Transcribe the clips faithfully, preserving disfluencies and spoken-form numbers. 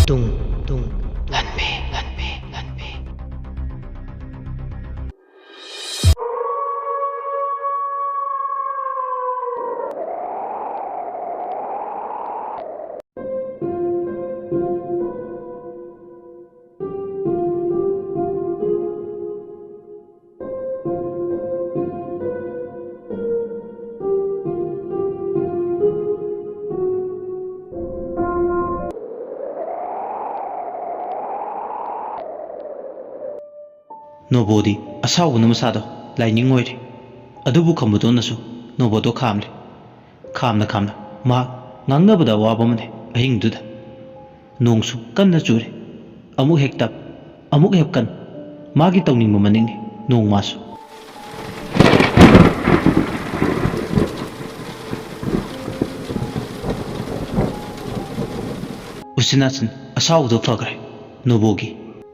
ꯇꯨꯡ, ꯇꯨꯡ, ꯂꯥꯟꯃꯤ, ꯂꯥꯟꯃꯤ, ꯂꯥꯟꯃꯤ꯫ ꯅꯣꯕꯣꯗꯤ ꯑꯁꯥꯎꯕꯅ ꯃꯁꯥꯗꯣ ꯂꯥꯏꯅꯤꯡ ꯑꯣꯏꯔꯦ꯫ ꯑꯗꯨꯕꯨ ꯈꯝꯕꯗꯣꯟꯅꯁꯨ ꯅꯣꯕꯣꯗꯣ ꯈꯥꯝꯂꯦ꯫ ꯈꯥꯝꯅ ꯈꯥꯝꯅ ꯃꯍꯥꯛ ꯉꯥꯡꯅꯕꯗ ꯑꯋꯥꯕ ꯑꯃꯅꯤ ꯑꯍꯤꯡꯗꯨꯗ꯫ ꯅꯣꯡꯁꯨ ꯀꯟꯅ ꯆꯨꯔꯦ꯫ ꯑꯃꯨꯛ ꯍꯦꯛ ꯇꯞ, ꯑꯃꯨꯛ ꯍꯦꯛ ꯀꯟ꯫ ꯃꯥꯒꯤ ꯇꯧꯅꯤꯡꯕ ꯃꯅꯤꯡꯅꯤ ꯅꯣꯡꯃꯁꯨ꯫ ꯎꯆꯤꯟ ꯅꯥꯆꯤꯟ ꯑꯁꯥꯎꯕꯗꯣ ꯐꯈ꯭ꯔꯦ ꯅꯣꯕꯣꯒꯤ꯫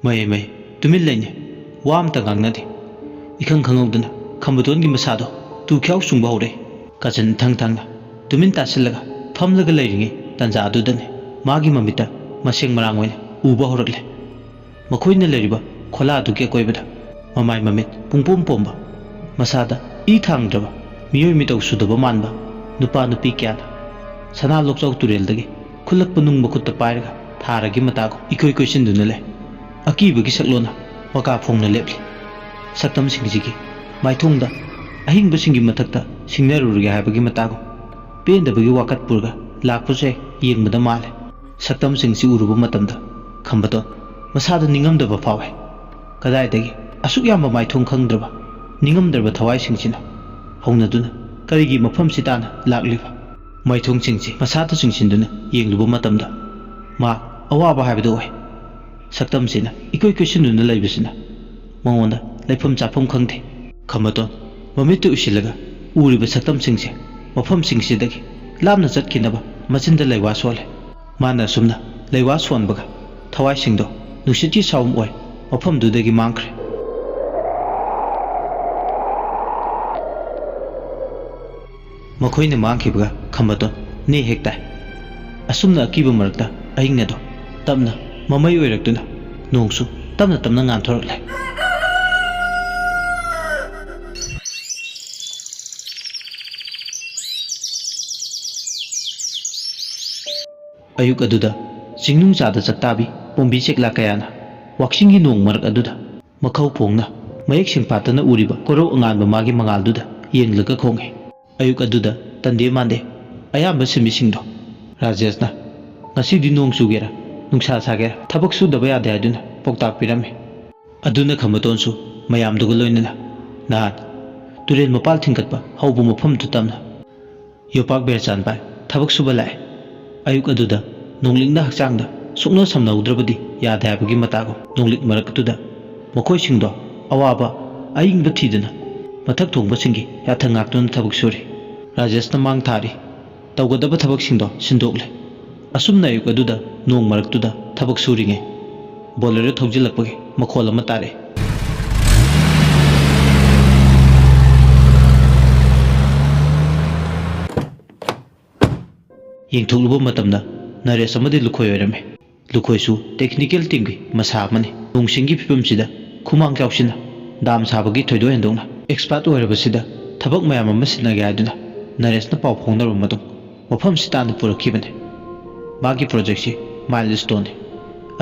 ꯃꯌꯥꯏ ꯃꯌꯥꯏ ꯇꯨꯃꯤꯟ ꯂꯩꯅꯩ꯫ ꯋꯥ ꯑꯃꯇ ꯉꯥꯡꯅꯗꯦ꯫ ꯏꯈꯪ ꯈꯪꯍꯧꯗꯅ ꯈꯝꯕꯗꯣꯟꯒꯤ ꯃꯁꯥꯗꯣ ꯇꯨ ꯈ꯭ꯌꯥꯎ ꯆꯨꯡꯕ ꯍꯧꯔꯛꯏ꯫ ꯀꯥꯆꯤꯟ ꯊꯪ ꯊꯪꯅ ꯇꯨꯃꯤꯟ ꯇꯥꯁꯤꯜꯂꯒ ꯐꯝꯂꯒ ꯂꯩꯔꯤꯉꯩ ꯇꯥꯟꯖꯥ ꯑꯗꯨꯗꯅꯤ ꯃꯥꯒꯤ ꯃꯃꯤꯠꯇ ꯃꯁꯦꯡ ꯃꯔꯥꯡ ꯑꯣꯏꯅ ꯎꯕ ꯍꯧꯔꯛꯂꯦ꯫ ꯃꯈꯣꯏꯅ ꯂꯩꯔꯤꯕ ꯈꯣꯂꯥ ꯑꯗꯨꯒꯤ ꯑꯀꯣꯏꯕꯗ ꯃꯃꯥꯏ ꯃꯃꯤꯠ ꯄꯨꯡꯄꯣꯝ ꯄꯣꯝꯕ, ꯃꯁꯥꯗ ꯏ ꯊꯥꯡꯗ꯭ꯔꯕ, ꯃꯤꯑꯣꯏ ꯃꯤꯇꯧ ꯁꯨꯗꯕ ꯃꯥꯟꯕ ꯅꯨꯄꯥ ꯅꯨꯄꯤ ꯀꯌꯥꯅ ꯁꯅꯥ ꯂꯣꯛꯆꯥꯎ ꯇꯨꯔꯦꯜꯗꯒꯤ ꯈꯨꯜꯂꯛꯄ ꯅꯨꯡ ꯃꯈꯨꯠꯇ ꯄꯥꯏꯔꯒ ꯊꯥꯔꯒꯤ ꯃꯇꯥꯒꯨꯝ ꯏꯀꯣꯏ ꯀꯣꯏꯁꯤꯟꯗꯨꯅ ꯂꯩ꯫ ꯑꯀꯤꯕꯒꯤ ꯁꯛꯂꯣꯟꯅ ꯃꯀꯥ ꯐꯣꯡꯅ ꯂꯦꯞꯂꯤ꯫ ꯁꯛꯇꯝꯁꯤꯡꯁꯤꯒꯤ ꯃꯥꯏꯊꯣꯡꯗ ꯑꯍꯤꯡꯕꯁꯤꯡꯒꯤ ꯃꯊꯛꯇ ꯁꯤꯡꯅꯔꯨꯔꯒꯦ ꯍꯥꯏꯕꯒꯤ ꯃꯇꯥꯒꯨꯝ ꯄꯦꯟꯗꯕꯒꯤ ꯋꯥꯀꯠ ꯄꯨꯔꯒ ꯂꯥꯛꯄꯁꯦ ꯌꯦꯡꯕꯗ ꯃꯥꯜꯂꯦ꯫ ꯁꯛꯇꯝꯁꯤꯡꯁꯤ ꯎꯔꯨꯕ ꯃꯇꯝꯗ ꯈꯝꯕꯗꯣꯟ ꯃꯁꯥꯗ ꯅꯤꯡꯉꯝꯗꯕ ꯐꯥꯎꯏ꯫ ꯀꯗꯥꯏꯗꯒꯤ ꯑꯁꯨꯛ ꯌꯥꯝꯕ ꯃꯥꯏꯊꯣꯡ ꯈꯪꯗ꯭ꯔꯕ, ꯅꯤꯡꯉꯝꯗ꯭ꯔꯕ ꯊꯋꯥꯏꯁꯤꯡꯁꯤꯅ ꯍꯧꯅꯗꯨꯅ ꯀꯔꯤꯒꯤ ꯃꯐꯝꯁꯤ ꯇꯥꯟꯅ ꯂꯥꯛꯂꯤꯕ? ꯃꯥꯏꯊꯣꯡꯁꯤꯡꯁꯤ ꯃꯁꯥꯗ ꯆꯤꯡꯁꯤꯟꯗꯨꯅ ꯌꯦꯡꯂꯨꯕ ꯃꯇꯝꯗ ꯃꯍꯥꯛ ꯑꯋꯥꯕ ꯍꯥꯏꯕꯗꯨ ꯑꯣꯏ꯫ ꯁꯛꯇꯝꯁꯤꯅ ꯏꯀꯣꯏ ꯀꯣꯏꯁꯤꯟꯗꯨꯅ ꯂꯩꯕꯁꯤꯅ ꯃꯉꯣꯟꯗ ꯂꯩꯐꯝ ꯆꯥꯐꯝ ꯈꯪꯗꯦ꯫ ꯈꯝꯕꯇꯣꯟ ꯃꯃꯤꯠꯇ ꯎꯏꯁꯤꯜꯂꯒ ꯎꯔꯤꯕ ꯁꯛꯇꯝꯁꯤꯡꯁꯦ ꯃꯐꯝꯁꯤꯡꯁꯤꯗꯒꯤ ꯂꯥꯞꯅ ꯆꯠꯈꯤꯅꯕ ꯃꯆꯤꯟꯗ ꯂꯩꯋꯥ ꯁꯣꯜꯂꯦ꯫ ꯃꯥꯅ ꯑꯁꯨꯝꯅ ꯂꯩꯋꯥ ꯁꯣꯟꯕꯒ ꯊꯋꯥꯏꯁꯤꯡꯗꯣ ꯅꯨꯡꯁꯤꯠꯀꯤ ꯁꯥꯎꯝ ꯑꯣꯏ ꯃꯐꯝꯗꯨꯗꯒꯤ ꯃꯥꯡꯈ꯭ꯔꯦ꯫ ꯃꯈꯣꯏꯅ ꯃꯥꯡꯈꯤꯕꯒ ꯈꯝꯕꯇꯣꯟ ꯅꯦ ꯍꯦꯛ ꯇꯥꯏ꯫ ꯑꯁꯨꯝꯅ ꯑꯀꯤꯕ ꯃꯔꯛꯇ ꯑꯏꯪ ꯑꯗꯣ ꯇꯞꯅ ꯃꯃꯩ ꯑꯣꯏꯔꯛꯇꯨꯅ ꯅꯣꯡꯁꯨ ꯇꯞꯅ ꯇꯞꯅ ꯉꯥꯟꯊꯣꯔꯛꯂꯦ꯫ ꯑꯌꯨꯛ ꯑꯗꯨꯗ ꯆꯤꯡꯅꯨꯡ ꯆꯥꯗ ꯆꯥꯛꯇꯥꯕꯤ ꯄꯣꯝꯕꯤ ꯆꯦꯛꯂꯥ ꯀꯌꯥꯅ ꯋꯥꯛꯆꯤꯡꯒꯤ ꯅꯣꯡ ꯃꯔꯛ ꯑꯗꯨꯗ ꯃꯈꯧ ꯐꯣꯡꯅ ꯃꯌꯦꯛ ꯁꯦꯡꯐꯥꯠꯇꯅ ꯎꯔꯤꯕ ꯀꯣꯔꯧ ꯑꯉꯥꯟꯕ ꯃꯥꯒꯤ ꯃꯉꯥꯜꯗꯨꯗ ꯌꯦꯡꯂꯒ ꯈꯣꯡꯉꯤ꯫ ꯑꯌꯨꯛ ꯑꯗꯨꯗ ꯇꯟꯗꯦ ꯃꯥꯟꯗꯦ ꯑꯌꯥꯝꯕ ꯁꯤꯟꯃꯤꯁꯤꯡꯗꯣ ꯔꯥꯖꯦꯁꯅ "ꯉꯁꯤꯗꯤ ꯅꯣꯡ ꯆꯨꯒꯦꯔꯥ ꯅꯨꯡꯁꯥ ꯁꯥꯒꯦꯔꯥ ꯊꯕꯛ ꯁꯨꯗꯕ ꯌꯥꯗꯦ" ꯍꯥꯏꯗꯨꯅ ꯄꯥꯎꯇꯥꯛ ꯄꯤꯔꯝꯃꯤ꯫ ꯑꯗꯨꯅ ꯈꯝꯕꯇꯣꯟꯁꯨ ꯃꯌꯥꯝꯗꯨꯒ ꯂꯣꯏꯅꯅ ꯅꯍꯥꯟ ꯇꯨꯔꯦꯜ ꯃꯄꯥꯜ ꯊꯤꯡꯒꯠꯄ ꯍꯧꯕ ꯃꯐꯝꯗꯨ ꯇꯝꯅ ꯌꯣꯄꯥꯛ ꯕꯦꯔꯆꯥꯟ ꯄꯥꯏ ꯊꯕꯛ ꯁꯨꯕ ꯂꯥꯛꯑꯦ꯫ ꯑꯌꯨꯛ ꯑꯗꯨꯗ ꯅꯣꯡꯂꯤꯛꯅ ꯍꯛꯆꯥꯡꯗ ꯁꯨꯛꯅ ꯁꯝꯅꯍꯧꯗ꯭ꯔꯕꯗꯤ ꯌꯥꯗꯦ ꯍꯥꯏꯕꯒꯤ ꯃꯇꯥꯒꯨꯝ ꯅꯣꯡꯂꯤꯛ ꯃꯔꯛꯇꯨꯗ ꯃꯈꯣꯏꯁꯤꯡꯗꯣ ꯑꯋꯥꯕ ꯑꯏꯪꯕ ꯊꯤꯗꯨꯅ ꯃꯊꯛ ꯊꯣꯡꯕꯁꯤꯡꯒꯤ ꯌꯥꯊꯪ ꯉꯥꯛꯇꯨꯅ ꯊꯕꯛ ꯁꯨꯔꯤ꯫ ꯔꯥꯖꯦꯁꯅ ꯃꯥꯡ ꯊꯥꯔꯤ꯫ ꯇꯧꯒꯗꯕ ꯊꯕꯛꯁꯤꯡꯗꯣ ꯁꯤꯟꯗꯣꯛꯂꯦ꯫ ꯑꯁꯨꯝꯅ ꯑꯌꯨꯛ ꯑꯗꯨꯗ ꯅꯣꯡ ꯃꯔꯛꯇꯨꯗ ꯊꯕꯛ ꯁꯨꯔꯤꯉꯩ ꯕꯣꯂꯦꯔꯣ ꯊꯧꯖꯤꯜꯂꯛꯄꯒꯤ ꯃꯈꯣꯜ ꯑꯃ ꯇꯥꯔꯛꯏ꯫ ꯌꯦꯡꯊꯣꯛꯂꯨꯕ ꯃꯇꯝꯗ ꯅꯔꯦꯁ ꯑꯃꯗꯤ ꯂꯨꯈꯣꯏ ꯑꯣꯏꯔꯝꯃꯤ꯫ ꯂꯨꯈꯣꯏꯁꯨ ꯇꯦꯛꯅꯤꯀꯦꯜ ꯇꯤꯝꯒꯤ ꯃꯁꯥ ꯑꯃꯅꯤ꯫ ꯅꯣꯡꯁꯤꯡꯒꯤ ꯐꯤꯕꯝꯁꯤꯗ ꯈꯨꯃꯥꯡ ꯆꯥꯎꯁꯤꯟꯅ ꯗꯥꯝ ꯁꯥꯕꯒꯤ ꯊꯣꯏꯗꯣꯛ ꯍꯦꯟꯗꯣꯛꯅ ꯑꯦꯛꯁꯄꯥꯔꯠ ꯑꯣꯏꯔꯕꯁꯤꯗ ꯊꯕꯛ ꯃꯌꯥꯝ ꯑꯃ ꯁꯤꯟꯅꯒꯦ ꯍꯥꯏꯗꯨꯅ ꯅꯔꯦꯁꯅ ꯄꯥꯎ ꯐꯥꯎꯅꯔꯕ ꯃꯇꯨꯡ ꯃꯐꯝꯁꯤ ꯇꯥꯟꯅ ꯄꯨꯔꯛꯈꯤꯕꯅꯤ꯫ ꯃꯥꯒꯤ ꯄ꯭ꯔꯣꯖꯦꯛꯁꯤ ꯃꯥꯏꯜ ꯁ꯭ꯇꯣꯟꯅꯤ꯫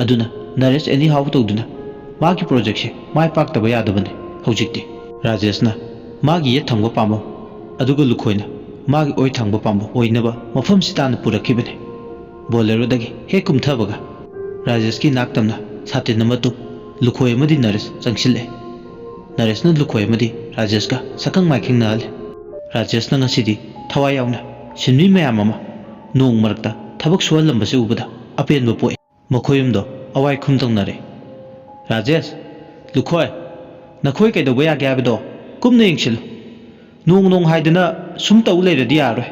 ꯑꯗꯨꯅ ꯅꯔꯦꯁ ꯑꯦꯅꯤ ꯍꯥꯎ ꯇꯧꯗꯨꯅ ꯃꯥꯒꯤ ꯄ꯭ꯔꯣꯖꯦꯛꯁꯤ ꯃꯥꯏ ꯄꯥꯛꯇꯕ ꯌꯥꯗꯕꯅꯤ꯫ ꯍꯧꯖꯤꯛꯇꯤ ꯔꯥꯖꯦꯁꯅ ꯃꯥꯒꯤ ꯌꯦꯠ ꯊꯪꯕ ꯄꯥꯝꯕꯝ ꯑꯗꯨꯒ ꯂꯨꯈꯣꯏꯅ ꯃꯥꯒꯤ ꯑꯣꯏ ꯊꯪꯕ ꯄꯥꯝꯕꯝ ꯑꯣꯏꯅꯕ ꯃꯐꯝꯁꯤ ꯇꯥꯟꯅ ꯄꯨꯔꯛꯈꯤꯕꯅꯤ꯫ ꯕꯣꯂꯦꯔꯣꯗꯒꯤ ꯍꯦꯛ ꯀꯨꯝꯊꯕꯒ ꯔꯥꯖꯦꯁꯀꯤ ꯅꯥꯛ ꯇꯝꯅ ꯁꯥꯇꯤꯟ ꯑꯃ ꯇꯨ ꯂꯨꯈꯣꯏ ꯑꯃꯗꯤ ꯅꯔꯦꯁ ꯆꯪꯁꯤꯜꯂꯛꯑꯦ꯫ ꯅꯔꯦꯁꯅ ꯂꯨꯈꯣꯏ ꯑꯃꯗꯤ ꯔꯥꯖꯦꯁꯀ ꯁꯛꯈꯪ ꯃꯥꯏꯈꯪꯅꯍꯜꯂꯦ꯫ ꯔꯥꯖꯦꯁꯅ ꯉꯁꯤꯗꯤ ꯊꯋꯥꯏ ꯌꯥꯎꯅ ꯁꯤꯟꯃꯤ ꯃꯌꯥꯝ ꯑꯃ ꯅꯣꯡ ꯃꯔꯛꯇ ꯊꯕꯛ ꯁꯨꯍꯜꯂꯝꯕꯁꯤ ꯎꯕꯗ ꯑꯄꯦꯟꯕ ꯄꯣꯛꯏ꯫ ꯃꯈꯣꯏ ꯑꯍꯨꯝꯗꯣ ꯑꯋꯥꯏ ꯈꯨꯝ ꯇꯧꯅꯔꯦ꯫ "ꯔꯥꯖꯦꯁ, ꯂꯨꯈꯣꯏ, ꯅꯈꯣꯏ ꯀꯩꯗꯧꯕ ꯌꯥꯒꯦ ꯍꯥꯏꯕꯗꯣ ꯀꯨꯞꯅ ꯌꯦꯡꯁꯤꯜꯂꯨ꯫ ꯅꯣꯡ ꯅꯣꯡ ꯍꯥꯏꯗꯅ ꯁꯨꯝ ꯇꯧ ꯂꯩꯔꯗꯤ ꯌꯥꯔꯔꯣꯏ꯫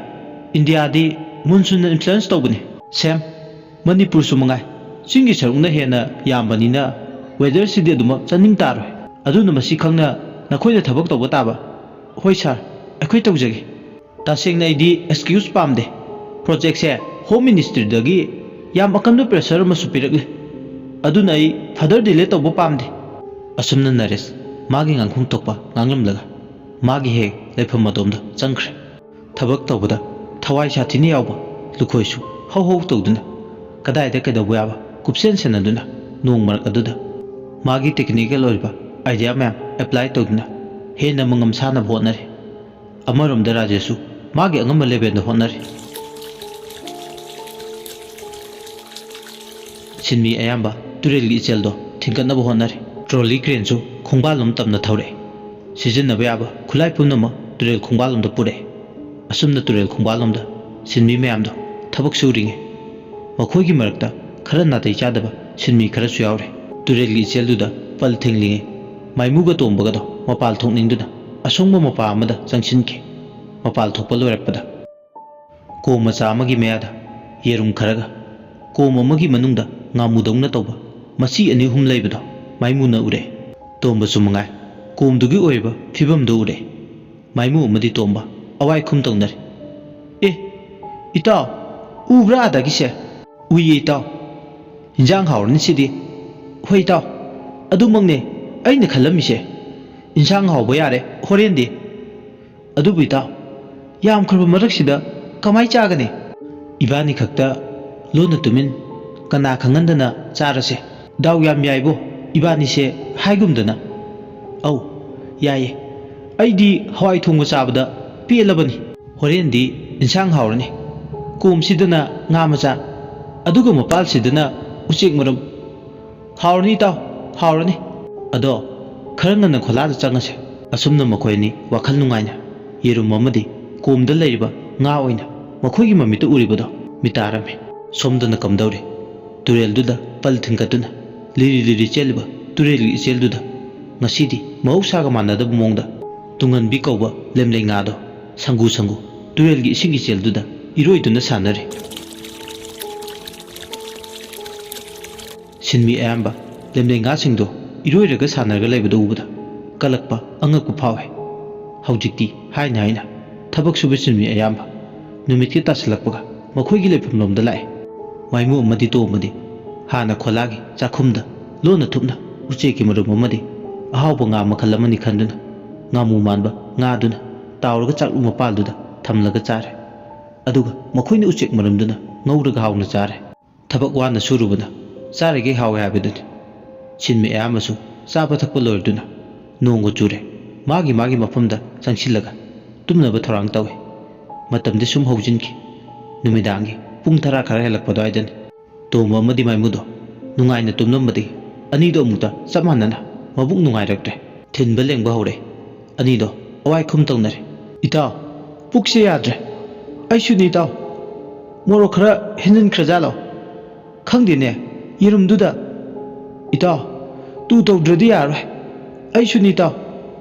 ꯏꯟꯗꯤꯌꯥꯗꯤ ꯃꯨꯟꯁꯨꯟꯅ ꯏꯟꯐ꯭ꯂꯨꯌꯦꯟꯁ ꯇꯧꯕꯅꯤ꯫ ꯁꯦꯝ, ꯃꯅꯤꯄꯨꯔꯁꯨ ꯃꯉꯥꯏ꯫ ꯆꯤꯡꯒꯤ ꯁꯔꯨꯛꯅ ꯍꯦꯟꯅ ꯌꯥꯝꯕꯅꯤꯅ ꯋꯦꯗꯔꯁꯤꯗꯤ ꯑꯗꯨꯃꯛ ꯆꯠꯅꯤꯡ ꯇꯥꯔꯣꯏ꯫ ꯑꯗꯨꯅ ꯃꯁꯤ ꯈꯪꯅ ꯅꯈꯣꯏꯅ ꯊꯕꯛ ꯇꯧꯕ ꯇꯥꯕ꯫" "ꯍꯣꯏ ꯁꯥꯔ, ꯑꯩꯈꯣꯏ ꯇꯧꯖꯒꯦ꯫" "ꯇꯁꯦꯡꯅ ꯑꯩꯗꯤ ꯑꯦꯛꯁꯀ꯭ꯌꯨꯁ ꯄꯥꯝꯗꯦ꯫ ꯄ꯭ꯔꯣꯖꯦꯛꯁꯦ ꯍꯣꯝ ꯃꯤꯅꯤꯁꯇ꯭ꯔꯤꯗꯒꯤ ꯌꯥꯝ ꯑꯀꯟꯕ pressure ꯑꯃꯁꯨ ꯄꯤꯔꯛꯂꯦ꯫ ꯑꯗꯨꯅ ꯑꯩ further delay ꯇꯧꯕ ꯄꯥꯝꯗꯦ꯫ ꯑꯁꯨꯝꯅ ꯅꯔꯦꯁ ꯃꯥꯒꯤ ꯉꯥꯡꯐꯝ ꯊꯣꯛꯄ ꯉꯥꯡꯂꯝꯂꯒ ꯃꯥꯒꯤ ꯍꯦꯛ ꯂꯩꯐꯝ ꯑꯗꯣꯝꯗ ꯆꯪꯈ꯭ꯔꯦ꯫ ꯊꯕꯛ ꯇꯧꯕꯗ ꯊꯋꯥꯏ ꯁꯥꯊꯤꯅ ꯌꯥꯎꯕ ꯂꯨꯈꯣꯏꯁꯨ ꯍꯧ ꯍꯧ ꯇꯧꯗꯨꯅ ꯀꯗꯥꯏꯗ ꯀꯩꯗꯧꯕ ꯌꯥꯕ ꯀꯨꯞꯁꯦꯟ ꯁꯦꯟꯅꯗꯨꯅ ꯅꯣꯡ ꯃꯔꯛ ꯑꯗꯨꯗ ꯃꯥꯒꯤ technical ꯑꯣꯏꯕ idea ꯃꯌꯥꯝ apply ꯇꯧꯗꯨꯅ ꯍꯦꯟꯅ ꯃꯉꯝ ꯁꯥꯅꯕ ꯍꯣꯠꯅꯔꯤ꯫ ꯑꯃꯔꯣꯝꯗ ꯔꯥꯖꯦꯁꯁꯨ ꯃꯥꯒꯤ ꯑꯉꯝꯕ levelꯗ ꯍꯣꯠꯅꯔꯤ꯫ ꯁꯤꯟꯃꯤ ꯑꯌꯥꯝꯕ ꯇꯨꯔꯦꯜꯒꯤ ꯏꯆꯦꯜꯗꯣ ꯊꯤꯡꯒꯠꯅꯕ ꯍꯣꯠꯅꯔꯤ꯫ Trolley craneꯁꯨ ꯈꯣꯡꯕꯥꯜꯂꯣꯝ ꯇꯝꯅ ꯊꯧꯔꯛꯏ꯫ ꯁꯤꯖꯤꯟꯅꯕ ꯌꯥꯕ ꯈꯨꯠꯂꯥꯏ ꯄꯨꯝꯅꯃꯛ ꯇꯨꯔꯦꯜ ꯈꯣꯡꯕꯥꯜꯂꯣꯝꯗ ꯄꯨꯔꯛꯏ꯫ ꯑꯁꯨꯝꯅ ꯇꯨꯔꯦꯜ ꯈꯣꯡꯕꯥꯜꯂꯣꯝꯗ ꯁꯤꯟꯃꯤ ꯃꯌꯥꯝꯗꯣ ꯊꯕꯛ ꯁꯨꯔꯤꯉꯩ ꯃꯈꯣꯏꯒꯤ ꯃꯔꯛꯇ ꯈꯔ ꯅꯥꯇꯩ ꯆꯥꯗꯕ ꯁꯤꯟꯃꯤ ꯈꯔꯁꯨ ꯌꯥꯎꯔꯤ꯫ ꯇꯨꯔꯦꯜꯒꯤ ꯏꯆꯦꯜꯗꯨꯗ ꯄꯜ ꯊꯤꯡꯂꯤꯉꯩ ꯃꯥꯏꯃꯨꯒ ꯇꯣꯝꯕꯒꯗꯣ ꯃꯄꯥꯜ ꯊꯣꯛꯅꯤꯡꯗꯨꯅ ꯑꯁꯣꯡꯕ ꯃꯄꯥ ꯑꯃꯗ ꯆꯪꯁꯤꯟꯈꯤ꯫ ꯃꯄꯥꯜ ꯊꯣꯛꯄ ꯂꯣꯏꯔꯛꯄꯗ ꯀꯣꯝ ꯃꯆꯥ ꯑꯃꯒꯤ ꯃꯌꯥꯗ ꯌꯦꯔꯨꯝ ꯈꯔꯒ ꯀꯣꯝ ꯑꯃꯒꯤ ꯃꯅꯨꯡꯗ ꯉꯥꯃꯨꯗꯧꯅ ꯇꯧꯕ ꯃꯆꯤ ꯑꯅꯤ ꯑꯍꯨꯝ ꯂꯩꯕꯗꯣ ꯃꯥꯏꯃꯨꯅ ꯎꯔꯦ꯫ ꯇꯣꯝꯕꯁꯨ ꯃꯉꯥꯏ ꯀꯣꯝꯗꯨꯒꯤ ꯑꯣꯏꯔꯤꯕ ꯐꯤꯕꯝꯗꯨ ꯎꯔꯦ꯫ ꯃꯥꯏꯃꯨ ꯑꯃꯗꯤ ꯇꯣꯝꯕ ꯑꯋꯥꯏ ꯈꯨꯝ ꯇꯧꯅꯔꯦ꯫ "ꯑꯦ, ꯏꯇꯥꯎ, ꯎꯕ꯭ꯔꯥ ꯑꯗꯒꯤꯁꯦ?" "ꯎꯏꯌꯦ ꯏꯇꯥꯎ꯫ ꯏꯟꯖꯥꯡ ꯍꯥꯎꯔꯅꯤ ꯁꯤꯗꯤ꯫" "ꯍꯣꯏ ꯏꯇꯥꯎ, ꯑꯗꯨꯃꯛꯅꯦ ꯑꯩꯅ ꯈꯜꯂꯝꯃꯤꯁꯦ꯫ ꯏꯟꯁꯥꯡ ꯍꯥꯎꯕ ꯌꯥꯔꯦ ꯍꯣꯔꯦꯟꯗꯤ꯫ ꯑꯗꯨꯕꯨ ꯏꯇꯥꯎ, ꯌꯥꯝꯈ꯭ꯔꯕ ꯃꯔꯛꯁꯤꯗ ꯀꯃꯥꯏ ꯆꯥꯒꯅꯤ? ꯏꯕꯥꯅꯤ ꯈꯛꯇ ꯂꯣꯟꯅ ꯇꯨꯃꯤꯟ ꯀꯅꯥ ꯈꯪꯍꯟꯗꯅ ꯆꯥꯔꯁꯦ꯫ ꯗꯥꯎ ꯌꯥꯝ ꯌꯥꯏꯕꯣ ꯏꯕꯥꯅꯤꯁꯦ ꯍꯥꯏꯒꯨꯝꯗꯅ꯫" "ꯑꯧ, ꯌꯥꯏꯌꯦ꯫ ꯑꯩꯗꯤ ꯍꯋꯥꯏ ꯊꯣꯡꯕ ꯆꯥꯕꯗ ꯄꯦꯜꯂꯕꯅꯤ꯫ ꯍꯣꯔꯦꯟꯗꯤ ꯏꯟꯁꯥꯡ ꯍꯥꯎꯔꯅꯤ꯫ ꯀꯣꯝꯁꯤꯗꯅ ꯉꯥ ꯃꯆꯥ, ꯑꯗꯨꯒ ꯃꯄꯥꯜꯁꯤꯗꯅ ꯎꯆꯦꯛ ꯃꯔꯨꯝ꯫ ꯍꯥꯎꯔꯅꯤ ꯏꯇꯥꯎ, ꯍꯥꯎꯔꯅꯤ꯫" "ꯑꯗꯣ ꯈꯔ ꯉꯟꯅ ꯈꯣꯂꯥꯗ ꯆꯪꯉꯁꯦ꯫" ꯑꯁꯨꯝꯅ ꯃꯈꯣꯏ ꯑꯅꯤ ꯋꯥꯈꯜ ꯅꯨꯡꯉꯥꯏꯅ ꯌꯦꯔꯨꯝ ꯑꯃꯗꯤ ꯀꯣꯝꯗ ꯂꯩꯔꯤꯕ ꯉꯥ ꯑꯣꯏꯅ ꯃꯈꯣꯏꯒꯤ ꯃꯃꯤꯠꯇ ꯎꯔꯤꯕꯗꯣ ꯃꯤꯇꯥꯔꯝꯃꯤ꯫ ꯁꯣꯝꯗꯅ ꯀꯝꯗꯧꯔꯤ? ꯇꯨꯔꯦꯜꯗꯨꯗ ꯄꯜ ꯊꯤꯟꯒꯠꯇꯨꯅ ꯂꯤꯔꯤ ꯂꯤꯔꯤ ꯆꯦꯜꯂꯤꯕ ꯇꯨꯔꯦꯜꯒꯤ ꯏꯆꯦꯜꯗꯨꯗ ꯉꯁꯤꯗꯤ ꯃꯍꯧꯁꯥꯒ ꯃꯥꯟꯅꯗꯕ ꯃꯑꯣꯡꯗ ꯇꯨꯡꯍꯟꯕꯤ ꯀꯧꯕ ꯂꯦꯝꯂꯩ ꯉꯥꯗꯣ ꯁꯪꯒꯨ ꯁꯪꯒꯨ ꯇꯨꯔꯦꯜꯒꯤ ꯏꯁꯤꯡ ꯏꯆꯦꯜꯗꯨꯗ ꯏꯔꯣꯏꯗꯨꯅ ꯁꯥꯟꯅꯔꯤ꯫ ꯁꯤꯟꯃꯤ ꯑꯌꯥꯝꯕ ꯂꯦꯝꯂꯩ ꯉꯥꯁꯤꯡꯗꯣ ꯏꯔꯣꯏꯔꯒ ꯁꯥꯟꯅꯔꯒ ꯂꯩꯕꯗꯨ ꯎꯕꯗ ꯀꯜꯂꯛꯄ ꯑꯉꯛꯄ ꯐꯥꯎꯏ꯫ ꯍꯧꯖꯤꯛꯇꯤ ꯍꯥꯏꯅ ꯍꯥꯏꯅ ꯊꯕꯛ ꯁꯨꯕ ꯁꯤꯟꯃꯤ ꯑꯌꯥꯝꯕ ꯅꯨꯃꯤꯠꯀꯤ ꯇꯥꯁꯤꯜꯂꯛꯄꯒ ꯃꯈꯣꯏꯒꯤ ꯂꯩꯐꯝꯂꯣꯝꯗ ꯂꯥꯛꯏ꯫ ꯃꯥꯏꯃꯨ ꯑꯃꯗꯤ ꯇꯣꯝꯕꯗꯤ ꯍꯥꯟꯅ ꯈꯣꯂꯥꯒꯤ ꯆꯥꯛꯈꯨꯝꯗ ꯂꯣꯟꯅ ꯊꯨꯞꯅ ꯎꯆꯦꯛꯀꯤ ꯃꯔꯨꯝ ꯑꯃꯗꯤ ꯑꯍꯥꯎꯕ ꯉꯥ ꯃꯈꯜ ꯑꯃꯅꯤ ꯈꯟꯗꯨꯅ, ꯉꯥꯃꯨ ꯃꯥꯟꯕ ꯉꯥꯗꯨꯅ ꯇꯥꯎꯔꯒ ꯆꯥꯛꯂꯨꯛ ꯃꯄꯥꯜꯗꯨꯗ ꯊꯝꯂꯒ ꯆꯥꯔꯦ꯫ ꯑꯗꯨꯒ ꯃꯈꯣꯏꯅ ꯎꯆꯦꯛ ꯃꯔꯨꯝꯗꯨꯅ ꯉꯧꯔꯒ ꯍꯥꯎꯅ ꯆꯥꯔꯦ꯫ ꯊꯕꯛ ꯋꯥꯅ ꯁꯨꯔꯨꯕꯅ ꯆꯥꯔꯤꯈꯩ ꯍꯥꯎꯋꯦ ꯍꯥꯏꯕꯗꯨꯅꯤ꯫ ꯁꯤꯟꯃꯤ ꯑꯌꯥꯝꯕꯁꯨ ꯆꯥꯕ ꯊꯛꯄ ꯂꯣꯏꯔꯗꯨꯅ ꯅꯣꯡꯒ ꯆꯨꯔꯦ꯫ ꯃꯥꯒꯤ ꯃꯥꯒꯤ ꯃꯐꯝꯗ ꯆꯪꯁꯤꯜꯂꯒ ꯇꯨꯝꯅꯕ ꯊꯧꯔꯥꯡ ꯇꯧꯏ꯫ ꯃꯇꯝꯗꯤ ꯁꯨꯝ ꯍꯧꯖꯤꯟꯈꯤ꯫ ꯅꯨꯃꯤꯗꯥꯡꯒꯤ ꯄꯨꯡ ꯇꯔꯥ ꯈꯔ ꯍꯦꯜꯂꯛꯄ ꯑꯗꯨꯋꯥꯏꯗꯅꯤ꯫ ꯇꯣꯝꯕ ꯑꯃꯗꯤ ꯃꯥꯏꯃꯨꯗꯣ ꯅꯨꯡꯉꯥꯏꯅ ꯇꯨꯝꯂꯝꯕꯗꯒꯤ ꯑꯅꯤꯗꯣ ꯑꯃꯨꯛꯇ ꯆꯞ ꯃꯥꯟꯅꯅ ꯃꯕꯨꯛ ꯅꯨꯡꯉꯥꯏꯔꯛꯇ꯭ꯔꯦ꯫ ꯊꯤꯟꯕ ꯂꯦꯡꯕ ꯍꯧꯔꯦ꯫ ꯑꯅꯤꯗꯣ ꯑꯋꯥꯏ ꯈꯨꯝ ꯇꯧꯅꯔꯦ꯫ "ꯏꯇꯥꯎ, ꯄꯨꯛꯁꯦ ꯌꯥꯗ꯭ꯔꯦ꯫ ꯑꯩꯁꯨꯅꯤ ꯏꯇꯥꯎ꯫ ꯃꯣꯔꯣꯛ ꯈꯔ ꯍꯦꯟꯖꯤꯟꯈ꯭ꯔꯖꯥꯠꯂꯣ? ꯈꯪꯗꯦꯅꯦ, ꯌꯦꯔꯨꯝꯗꯨꯗ꯫ ꯏꯇꯥꯎ, ꯇꯨ ꯇꯧꯗ꯭ꯔꯗꯤ ꯌꯥꯔꯔꯣꯏ꯫ ꯑꯩꯁꯨꯅꯤ ꯏꯇꯥꯎ꯫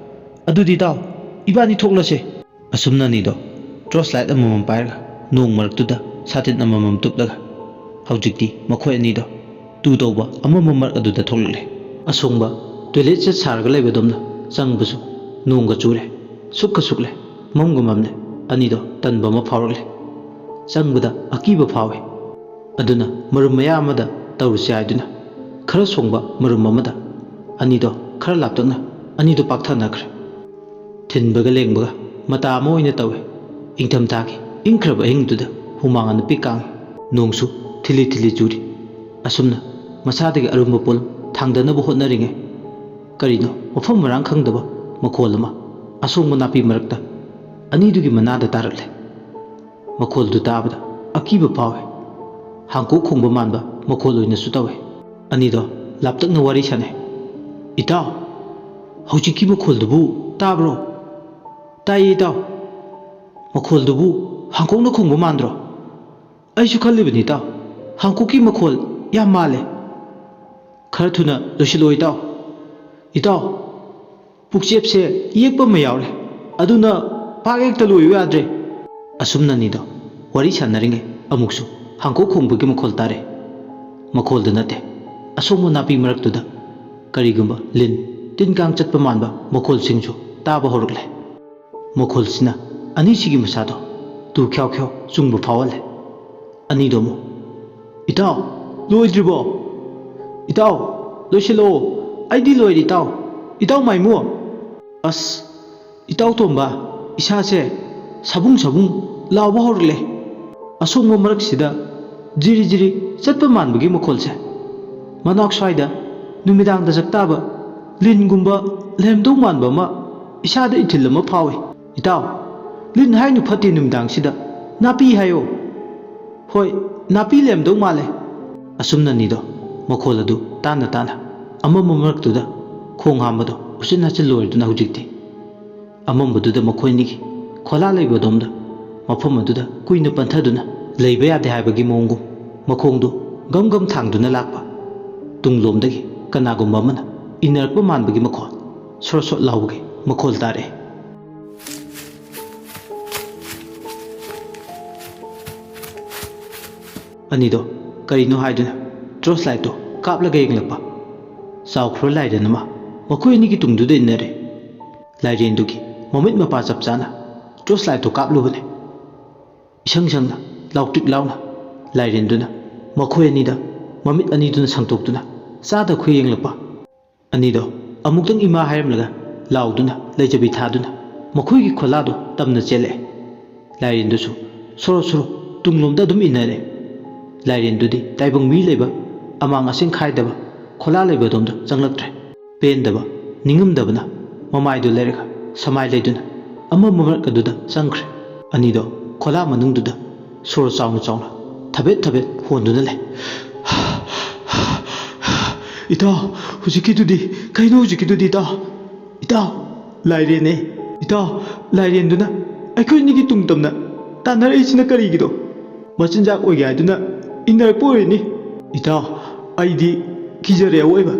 ꯑꯗꯨꯗꯤ ꯏꯇꯥꯎ, ꯏꯕꯥꯅꯤ ꯊꯣꯛꯂꯁꯦ꯫" ꯑꯁꯨꯝꯅ ꯑꯅꯤꯗꯣ ꯇꯣꯔꯆ ꯂꯥꯏꯠ ꯑꯃꯃꯝ ꯄꯥꯏꯔꯒ ꯅꯣꯡ ꯃꯔꯛꯇꯨꯗ ꯁꯥꯇꯤꯟ ꯑꯃꯃꯝ ꯇꯨꯞꯂꯒ ꯍꯧꯖꯤꯛꯇꯤ ꯃꯈꯣꯏ ꯑꯅꯤꯗꯣ ꯇꯨ ꯇꯧꯕ ꯑꯃꯝꯕ ꯃꯔꯛ ꯑꯗꯨꯗ ꯊꯣꯛꯂꯛꯂꯦ꯫ ꯑꯁꯣꯡꯕ ꯇꯣꯏꯂꯦꯠ ꯁꯦꯠ ꯁꯥꯔꯒ ꯂꯩꯕꯗꯧꯅ ꯆꯪꯕꯁꯨ ꯅꯣꯡꯒ ꯆꯨꯔꯦ, ꯁꯨꯛꯀ ꯁꯨꯛꯂꯦ, ꯃꯝꯒ ꯃꯝꯂꯦ꯫ ꯑꯅꯤꯗꯣ ꯇꯟꯕ ꯑꯃ ꯐꯥꯎꯔꯛꯂꯦ꯫ ꯆꯪꯕꯗ ꯑꯀꯤꯕ ꯐꯥꯎꯏ꯫ ꯑꯗꯨꯅ ꯃꯔꯨꯝ ꯃꯌꯥ ꯑꯃꯗ ꯇꯧꯔꯨꯁꯤ ꯍꯥꯏꯗꯨꯅ ꯈꯔ ꯁꯣꯡꯕ ꯃꯔꯨꯝ ꯑꯃꯗ ꯑꯅꯤꯗꯣ ꯈꯔ ꯂꯥꯞꯇꯛꯅ ꯑꯅꯤꯗꯣ ꯄꯥꯛꯊꯅꯈ꯭ꯔꯦ꯫ ꯊꯤꯟꯕꯒ ꯂꯦꯡꯕꯒ ꯃꯇꯥ ꯑꯃ ꯑꯣꯏꯅ ꯇꯧꯏ꯫ ꯏꯪꯊꯝꯊꯥꯒꯤ ꯏꯪꯈ꯭ꯔꯕ ꯑꯍꯤꯡꯗꯨꯗ ꯍꯨꯃꯥꯡ ꯑꯅꯞꯄꯤ ꯀꯥꯡꯏ꯫ ꯅꯣꯡꯁꯨ ꯊꯤꯜꯂꯤ ꯊꯤꯜꯂꯤ ꯆꯨꯔꯤ꯫ ꯑꯁꯨꯝꯅ ꯃꯁꯥꯗꯒꯤ ꯑꯔꯨꯝꯕ ꯄꯣꯠꯂꯨꯝ ꯊꯥꯡꯗꯅꯕ ꯍꯣꯠꯅꯔꯤꯉꯩ, ꯀꯔꯤꯅꯣ ꯃꯐꯝ ꯃꯔꯥꯡ ꯈꯪꯗꯕ ꯃꯈꯣꯜ ꯑꯃ ꯑꯁꯣꯡꯕ ꯅꯥꯄꯤ ꯃꯔꯛꯇ ꯑꯅꯤꯗꯨꯒꯤ ꯃꯅꯥꯗ ꯇꯥꯔꯛꯂꯦ꯫ ꯃꯈꯣꯜꯗꯨ ꯇꯥꯕꯗ ꯑꯀꯤꯕ ꯐꯥꯎꯏ꯫ ꯍꯥꯡꯀꯣꯛ ꯈꯣꯡꯕ ꯃꯥꯟꯕ ꯃꯈꯣꯜ ꯑꯣꯏꯅꯁꯨ ꯇꯧꯏ꯫ ꯑꯅꯤꯗꯣ ꯂꯥꯞꯇꯛꯅ ꯋꯥꯔꯤ ꯁꯥꯟꯅꯩ꯫ "ꯏꯇꯥꯎ, ꯍꯧꯖꯤꯛꯀꯤ ꯃꯈꯣꯜꯗꯨꯕꯨ ꯇꯥꯕ꯭ꯔꯣ?" "ꯇꯥꯏꯌꯦ ꯏꯇꯥꯎ꯫ ꯃꯈꯣꯜꯗꯨꯕꯨ ꯍꯥꯡꯀꯣꯛꯅ ꯈꯣꯡꯕ ꯃꯥꯟꯗ꯭ꯔꯣ?" "ꯑꯩꯁꯨ ꯈꯜꯂꯤꯕꯅꯤ ꯏꯇꯥꯎ, ꯍꯥꯡꯀꯣꯛꯀꯤ ꯃꯈꯣꯜ ꯌꯥꯝ ꯃꯥꯜꯂꯦ꯫ ꯈꯔ ꯊꯨꯅ ꯂꯣꯏꯁꯤꯜꯂꯣ ꯏꯇꯥꯎ꯫ ꯏꯇꯥꯎ, ꯄꯨꯛꯆꯦꯞꯁꯦ ꯌꯦꯛꯄ ꯑꯃ ꯌꯥꯎꯔꯦ, ꯑꯗꯨꯅ ꯄꯥꯛ ꯍꯦꯛꯇ ꯂꯣꯏꯌꯨ ꯌꯥꯗ꯭ꯔꯦ꯫" ꯑꯁꯨꯝꯅ ꯑꯅꯤꯗꯣ ꯋꯥꯔꯤ ꯁꯥꯟꯅꯔꯤꯉꯩ ꯑꯃꯨꯛꯁꯨ ꯍꯥꯡꯀꯣꯛ ꯈꯣꯡꯕꯒꯤ ꯃꯈꯣꯜ ꯇꯥꯔꯦ꯫ ꯃꯈꯣꯜꯗꯨ ꯅꯠꯇꯦ, ꯑꯁꯣꯡꯕ ꯅꯥꯄꯤ ꯃꯔꯛꯇꯨꯗ ꯀꯔꯤꯒꯨꯝꯕ ꯂꯤꯟ ꯇꯤꯟ ꯀꯥꯡ ꯆꯠꯄ ꯃꯥꯟꯕ ꯃꯈꯣꯜꯁꯤꯡꯁꯨ ꯇꯥꯕ ꯍꯧꯔꯛꯂꯦ꯫ ꯃꯈꯣꯜꯁꯤꯅ ꯑꯅꯤꯁꯤꯒꯤ ꯃꯁꯥꯗꯣ ꯇꯨ ꯈ꯭ꯌꯥꯎ ꯈ꯭ꯌꯥꯎ ꯆꯨꯡꯕ ꯐꯥꯎꯍꯜꯂꯦ꯫ ꯑꯅꯤꯗꯣ ꯑꯃꯨꯛ "ꯏꯇꯥꯎ, ꯂꯣꯏꯗ꯭ꯔꯤꯕꯣ? ꯏꯇꯥꯎ, ꯂꯣꯏꯁꯤꯜꯂꯛꯑꯣ꯫ ꯑꯩꯗꯤ ꯂꯣꯏꯔꯦ, ꯏꯇꯥꯎ꯫ ꯏꯇꯥꯎ ꯃꯥꯏꯃꯨ!" ꯑꯁ, ꯏꯇꯥꯎ ꯇꯣꯝꯕ, ꯏꯁꯥꯁꯦ ꯁꯥꯕꯨꯡ ꯁꯥꯕꯨꯡ ꯂꯥꯎꯕ ꯍꯧꯔꯛꯂꯦ꯫ ꯑꯁꯣꯡꯕ ꯃꯔꯛꯁꯤꯗ ꯖꯤꯔꯤ ꯖꯤꯔꯤ ꯆꯠꯄ ꯃꯥꯟꯕꯒꯤ ꯃꯈꯣꯜꯁꯦ꯫ ꯃꯅꯥꯛ ꯁ꯭ꯋꯥꯏꯗ ꯅꯨꯃꯤꯗꯥꯡꯗ ꯆꯥꯛꯇꯥꯕ ꯂꯤꯟꯒꯨꯝꯕ ꯂꯩꯔꯝꯗꯧ ꯃꯥꯟꯕ ꯑꯃ ꯏꯁꯥꯗ ꯏꯊꯤꯜ ꯑꯃ ꯐꯥꯎꯏ꯫ "ꯏꯇꯥꯎ, ꯂꯤꯟ ꯍꯥꯏꯅꯨ ꯐꯠꯇꯦ ꯅꯨꯃꯤꯗꯥꯡꯁꯤꯗ, ꯅꯥꯄꯤ ꯍꯥꯏꯌꯣ꯫ ꯍꯣꯏ, ꯅꯥꯄꯤ ꯂꯩꯔꯝꯗꯧ ꯃꯥꯜꯂꯦ꯫" ꯑꯁꯨꯝꯅ ꯑꯅꯤꯗꯣ ꯃꯈꯣꯜ ꯑꯗꯨ ꯇꯥꯅ ꯇꯥꯅ ꯑꯃꯝꯕ ꯃꯔꯛꯇꯨꯗ ꯈꯣꯡ ꯍꯥꯝꯕꯗꯣ ꯎꯆꯤꯟ ꯅꯥꯆꯤꯟ ꯂꯣꯏꯔꯗꯨꯅ ꯍꯧꯖꯤꯛꯇꯤ ꯑꯃꯝꯕꯗꯨꯗ ꯃꯈꯣꯏꯅꯤꯒꯤ ꯈꯣꯂꯥ ꯂꯩꯕ ꯑꯗꯣꯝꯗ, ꯃꯐꯝ ꯑꯗꯨꯗ ꯀꯨꯏꯅ ꯄꯟꯊꯗꯨꯅ ꯂꯩꯕ ꯌꯥꯗꯦ ꯍꯥꯏꯕꯒꯤ ꯃꯑꯣꯡꯒꯨꯝ, ꯃꯈꯣꯡꯗꯨ ꯒꯝ ꯒꯝ ꯊꯥꯡꯗꯨꯅ ꯂꯥꯛꯄ, ꯇꯨꯡꯂꯣꯝꯗꯒꯤ ꯀꯅꯥꯒꯨꯝꯕ ꯑꯃꯅ ꯏꯟꯅꯔꯛꯄ ꯃꯥꯟꯕꯒꯤ ꯃꯈꯣꯜ, ꯁ꯭ꯔꯣꯠ ꯁ꯭ꯔꯣꯠ ꯂꯥꯎꯕꯒꯤ ꯃꯈꯣꯜ ꯇꯥꯔꯛꯑꯦ꯫ ꯑꯅꯤꯗꯣ ꯀꯔꯤꯅꯣ ꯍꯥꯏꯗꯨꯅ ꯇꯣꯔꯆ ꯂꯥꯏꯠꯇꯣ ꯀꯥꯞꯂꯒ ꯌꯦꯡꯂꯛꯄ꯫ ꯆꯥꯎꯈ꯭ꯔꯕ ꯂꯥꯏꯔꯦꯟ ꯑꯃ ꯃꯈꯣꯏ ꯑꯅꯤꯒꯤ ꯇꯨꯡꯗꯨꯗ ꯏꯟꯅꯔꯦ꯫ ꯂꯥꯏꯔꯦꯟꯗꯨꯒꯤ ꯃꯃꯤꯠ ꯃꯄꯥ ꯆꯞ ꯆꯥꯅ ꯇꯣꯔꯆ ꯂꯥꯏꯠꯇꯨ ꯀꯥꯞꯂꯨꯕꯅꯤ꯫ ꯏꯁꯪ ꯁꯪꯅ, ꯂꯥꯎꯇ꯭ꯔꯤꯛ ꯂꯥꯎꯅ ꯂꯥꯏꯔꯦꯟꯗꯨꯅ ꯃꯈꯣꯏ ꯑꯅꯤꯗ ꯃꯃꯤꯠ ꯑꯅꯤꯗꯨꯅ ꯁꯪꯇꯣꯛꯇꯨꯅ ꯆꯥꯗ ꯈꯨꯌꯦꯡꯂꯛꯄ꯫ ꯑꯅꯤꯗꯣ ꯑꯃꯨꯛꯇꯪ ꯏꯃꯥ ꯍꯥꯏꯔꯝꯂꯒ ꯂꯥꯎꯗꯨꯅ, ꯂꯩꯖꯕꯤ ꯊꯥꯗꯨꯅ ꯃꯈꯣꯏꯒꯤ ꯈꯣꯂꯥꯗꯣ ꯇꯝꯅ ꯆꯦꯜꯂꯛꯑꯦ꯫ ꯂꯥꯏꯔꯦꯟꯗꯨꯁꯨ ꯁꯣꯔꯣ ꯁꯣꯔꯣ ꯇꯨꯡꯂꯣꯝꯗ ꯑꯗꯨꯝ ꯏꯟꯅꯔꯦ꯫ ꯂꯥꯏꯔꯦꯟꯗꯨꯗꯤ ꯇꯥꯏꯕꯪ ꯃꯤ ꯂꯩꯕ, ꯑꯃꯥꯡ ꯑꯁꯦꯡ ꯈꯥꯏꯗꯕ ꯈꯣꯂꯥ ꯂꯩꯕ ꯑꯗꯣꯝꯗ ꯆꯪꯂꯛꯇ꯭ꯔꯦ꯫ ꯄꯦꯟꯗꯕ, ꯅꯤꯡꯉꯝꯗꯕꯅ ꯃꯃꯥꯏꯗꯨ ꯂꯩꯔꯒ ꯁꯃꯥꯏ ꯂꯩꯗꯨꯅ ꯑꯃꯝꯕ ꯃꯔꯛ ꯑꯗꯨꯗ ꯆꯪꯈ꯭ꯔꯦ꯫ ꯑꯅꯤꯗꯣ ꯈꯣꯂꯥ ꯃꯅꯨꯡꯗꯨꯗ ꯁꯣꯔ ꯆꯥꯎꯅ ꯆꯥꯎꯅ ꯊꯕꯦꯠ ꯊꯕꯦꯠ ꯍꯣꯟꯗꯨꯅ ꯂꯩ꯫ "ꯏꯇꯥꯎ, ꯍꯧꯖꯤꯛꯀꯤꯗꯨꯗꯤ ꯀꯩꯅꯣ? ꯍꯧꯖꯤꯛꯀꯤꯗꯨꯗꯤ ꯏꯇꯥꯎ?" "ꯏꯇꯥꯎ, ꯂꯥꯏꯔꯦꯟꯅꯦ꯫ ꯏꯇꯥꯎ, ꯂꯥꯏꯔꯦꯟꯗꯨꯅ ꯑꯩꯈꯣꯏ ꯑꯅꯤꯒꯤ ꯇꯨꯡ ꯇꯝꯅ ꯇꯥꯟꯅꯔꯛꯏꯁꯤꯅ ꯀꯔꯤꯒꯤꯅꯣ? ꯃꯆꯤꯟꯖꯥꯛ ꯑꯣꯏꯒꯦ ꯍꯥꯏꯗꯨꯅ ꯏꯟꯅꯔꯛꯄ ꯑꯣꯏꯔꯅꯤ꯫ ꯏꯇꯥꯎ, ꯑꯩꯗꯤ ꯀꯤꯖꯔꯦ ꯑꯋꯣꯏꯕ꯫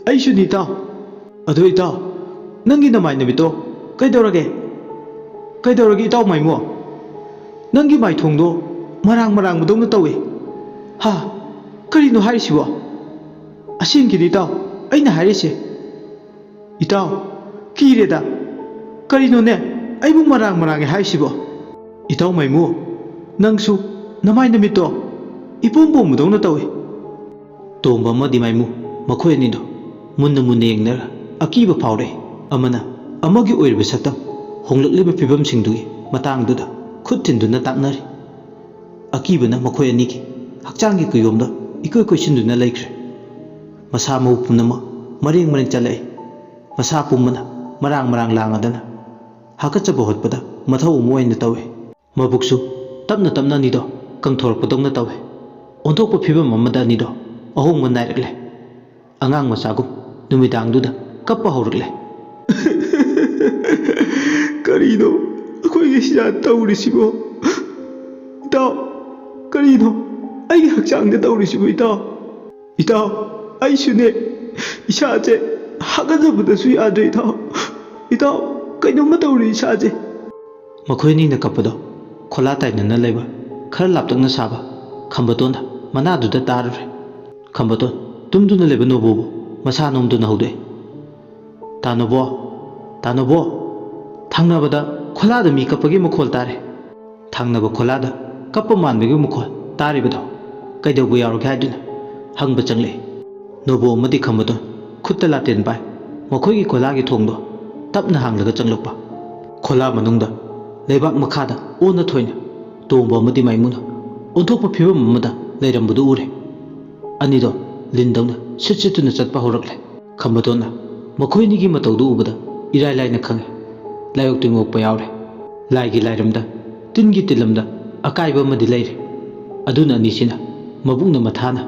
ꯑꯩꯁꯨꯅꯤ ꯏꯇꯥꯎ꯫ ꯑꯗꯣ ꯏꯇꯥꯎ, ꯅꯪꯒꯤ ꯅꯃꯥꯏ ꯅꯃꯤꯠꯇꯣ ꯀꯩꯗꯧꯔꯒꯦ? ꯀꯩꯗꯧꯔꯒꯦ ꯏꯇꯥꯎ ꯃꯥꯏꯃꯣ? ꯅꯪꯒꯤ ꯃꯥꯏꯊꯣꯡꯗꯣ ꯃꯔꯥꯡ ꯃꯔꯥꯡꯕꯗꯧꯅ ꯇꯧꯏ꯫ ꯍꯥ? ꯀꯔꯤꯅꯣ ꯍꯥꯏꯔꯤꯁꯤꯕꯣ? ꯑꯁꯦꯡꯀꯤꯅꯤ ꯏꯇꯥꯎ, ꯑꯩꯅ ꯍꯥꯏꯔꯤꯁꯦ꯫ ꯏꯇꯥꯎ, ꯀꯤꯔꯦꯗ꯫ ꯀꯔꯤꯅꯣꯅꯦ ꯑꯩꯕꯨ ꯃꯔꯥꯡ ꯃꯔꯥꯡꯉꯦ ꯍꯥꯏꯁꯤꯕꯣ? ꯏꯇꯥꯎ ꯃꯥꯏꯃꯨ, ꯅꯪꯁꯨ ꯅꯃꯥꯏ ꯅꯃꯤꯠꯇꯣ ꯏꯄꯣꯝ ꯄꯣꯝꯕꯗꯧꯅ ꯇꯧꯏ꯫ ꯇꯣꯝꯕ ꯑꯃꯗꯤ ꯃꯥꯏꯃꯨ, ꯃꯈꯣꯏ ꯑꯅꯤꯗꯣ ꯃꯨꯟꯅ ꯃꯨꯟꯅ ꯌꯦꯡꯅꯔ ꯑꯀꯤꯕ ꯐꯥꯎꯔꯛꯏ꯫ ꯑꯃꯅ ꯑꯃꯒꯤ ꯑꯣꯏꯔꯤꯕ ꯁꯛꯇꯝ, ꯍꯣꯡꯂꯛꯂꯤꯕ ꯐꯤꯕꯝꯁꯤꯡꯗꯨꯒꯤ ꯃꯇꯥꯡꯗꯨꯗ ꯈꯨꯠ ꯊꯤꯟꯗꯨꯅ ꯇꯥꯛꯅꯔꯤ꯫ ꯑꯀꯤꯕꯅ ꯃꯈꯣꯏ ꯑꯅꯤꯒꯤ ꯍꯛꯆꯥꯡꯒꯤ ꯀꯨꯌꯣꯝꯗ ꯏꯀꯣꯏ ꯀꯣꯏꯁꯤꯟꯗꯨꯅ ꯂꯩꯈ꯭ꯔꯦ꯫ ꯃꯁꯥ ꯃꯎ ꯄꯨꯝꯅꯃꯛ ꯃꯔꯦꯡ ꯃꯔꯦꯡ ꯆꯠꯂꯛꯏ꯫ ꯃꯁꯥ ꯄꯨꯝꯕꯅ ꯃꯔꯥꯡ ꯃꯔꯥꯡ ꯂꯥꯡꯉꯗꯅ ꯍꯥꯀꯠꯆꯕ ꯍꯣꯠꯄꯗ ꯃꯊꯧ ꯑꯃ ꯑꯣꯏꯅ ꯇꯧꯏ꯫ ꯃꯕꯨꯛꯁꯨ ꯇꯞꯅ ꯇꯞꯅ ꯑꯅꯤꯗꯣ ꯀꯪꯊꯣꯔꯛꯄꯗꯧꯅ ꯇꯧꯏ꯫ ꯑꯣꯟꯊꯣꯛꯄ ꯐꯤꯕꯝ ꯑꯃꯗ ꯑꯅꯤꯗꯣ ꯑꯍꯣꯡꯕ ꯅꯥꯏꯔꯛꯂꯦ꯫ ꯑꯉꯥꯡ ꯃꯆꯥꯒꯨꯝ ꯅꯨꯃꯤꯗꯥꯡꯗꯨꯗ ꯀꯞꯄ ꯍꯧꯔꯛꯂꯦ꯫ ꯀꯔꯤꯅꯣ ꯑꯩꯈꯣꯏꯒꯤ ꯁꯤꯗ ꯇꯧꯔꯤꯁꯤꯕꯣ? ꯏꯇꯥꯎ, ꯀꯔꯤꯅꯣ ꯑꯩꯒꯤ ꯍꯛꯆꯥꯡꯗ ꯇꯧꯔꯤꯁꯤꯕꯣ, ꯏꯇꯥꯎ? ꯏꯇꯥꯎ, ꯑꯩꯁꯨꯅꯦ, ꯏꯁꯥꯁꯦ ꯍꯥꯒꯠꯆꯕꯗꯁꯨ ꯌꯥꯗ꯭ꯔꯦ, ꯏꯇꯥꯎ꯫ ꯏꯇꯥꯎ, ꯀꯩꯅꯣꯝꯃ ꯇꯧꯔꯦ ꯏꯁꯥꯁꯦ꯫ ꯃꯈꯣꯏ ꯑꯅꯤꯅ ꯀꯞꯄꯗꯣ ꯈꯣꯂꯥ ꯇꯥꯏꯅꯅ ꯂꯩꯕ ꯈꯔ ꯂꯥꯞꯇꯛꯅ ꯁꯥꯕ ꯈꯝꯕꯇꯣꯟꯅ ꯃꯅꯥꯗꯨꯗ ꯇꯥꯔꯨꯔꯦ꯫ ꯈꯝꯕꯇꯣꯟ ꯇꯨꯝꯗꯨꯅ ꯂꯩꯕ ꯅꯣꯕꯣꯕꯨ ꯃꯁꯥ ꯅꯣꯝꯗꯨꯅ ꯍꯧꯗꯣꯛꯏ꯫ "ꯇꯥ ꯅꯣꯕꯣ, ꯇꯥ ꯅꯣꯕꯣ!" ꯊꯪꯅꯕꯗ ꯈꯣꯂꯥꯗ ꯃꯤ ꯀꯞꯄꯒꯤ ꯃꯈꯣꯜ ꯇꯥꯔꯦ꯫ ꯊꯪꯅꯕ ꯈꯣꯂꯥꯗ ꯀꯞꯄ ꯃꯥꯟꯕꯒꯤ ꯃꯈꯣꯜ ꯇꯥꯔꯤꯕꯗꯣ ꯀꯩꯗꯧꯕ ꯌꯥꯎꯔꯒꯦ ꯍꯥꯏꯗꯨꯅ ꯍꯪꯕ ꯆꯪꯂꯛꯏ꯫ ꯅꯣꯕꯣ ꯑꯃꯗꯤ ꯈꯝꯕꯗꯣꯟ ꯈꯨꯠꯇ ꯂꯥꯇꯦꯟ ꯄꯥꯏ ꯃꯈꯣꯏꯒꯤ ꯈꯣꯂꯥꯒꯤ ꯊꯣꯡꯗꯣ ꯇꯞꯅ ꯍꯥꯡꯂꯒ ꯆꯪꯂꯛꯄ꯫ ꯈꯣꯂꯥ ꯃꯅꯨꯡꯗ ꯂꯩꯕꯥꯛ ꯃꯈꯥꯗ ꯑꯣꯟꯅ ꯊꯣꯏꯅ ꯇꯣꯝꯕ ꯑꯃꯗꯤ ꯃꯥꯏꯃꯨꯅ ꯑꯣꯟꯊꯣꯛꯄ ꯐꯤꯕꯝ ꯑꯃꯗ ꯂꯩꯔꯝꯕꯗꯨ ꯎꯔꯦ꯫ ꯑꯅꯤꯗꯣ ꯂꯤꯟꯗꯧꯅ ꯁꯤꯠ ꯁꯤꯠꯇꯨꯅ ꯆꯠꯄ ꯍꯧꯔꯛꯂꯦ꯫ ꯈꯝꯕꯗꯣꯟꯅ ꯃꯈꯣꯏ ꯑꯅꯤꯒꯤ ꯃꯇꯧꯗꯨ ꯎꯕꯗ ꯏꯔꯥꯏ ꯂꯥꯏꯅ ꯈꯪꯉꯦ꯫ ꯂꯥꯏꯑꯣꯛ ꯇꯤꯟꯑꯣꯛꯄ ꯌꯥꯎꯔꯦ꯫ ꯂꯥꯏꯒꯤ ꯂꯥꯏꯔꯝꯗ, ꯇꯤꯟꯒꯤ ꯇꯤꯜꯂꯝꯗ ꯑꯀꯥꯏꯕ ꯑꯃꯗꯤ ꯂꯩꯔꯦ꯫ ꯑꯗꯨꯅ ꯑꯅꯤꯁꯤꯅ ꯃꯕꯨꯛꯅ ꯃꯊꯥꯅ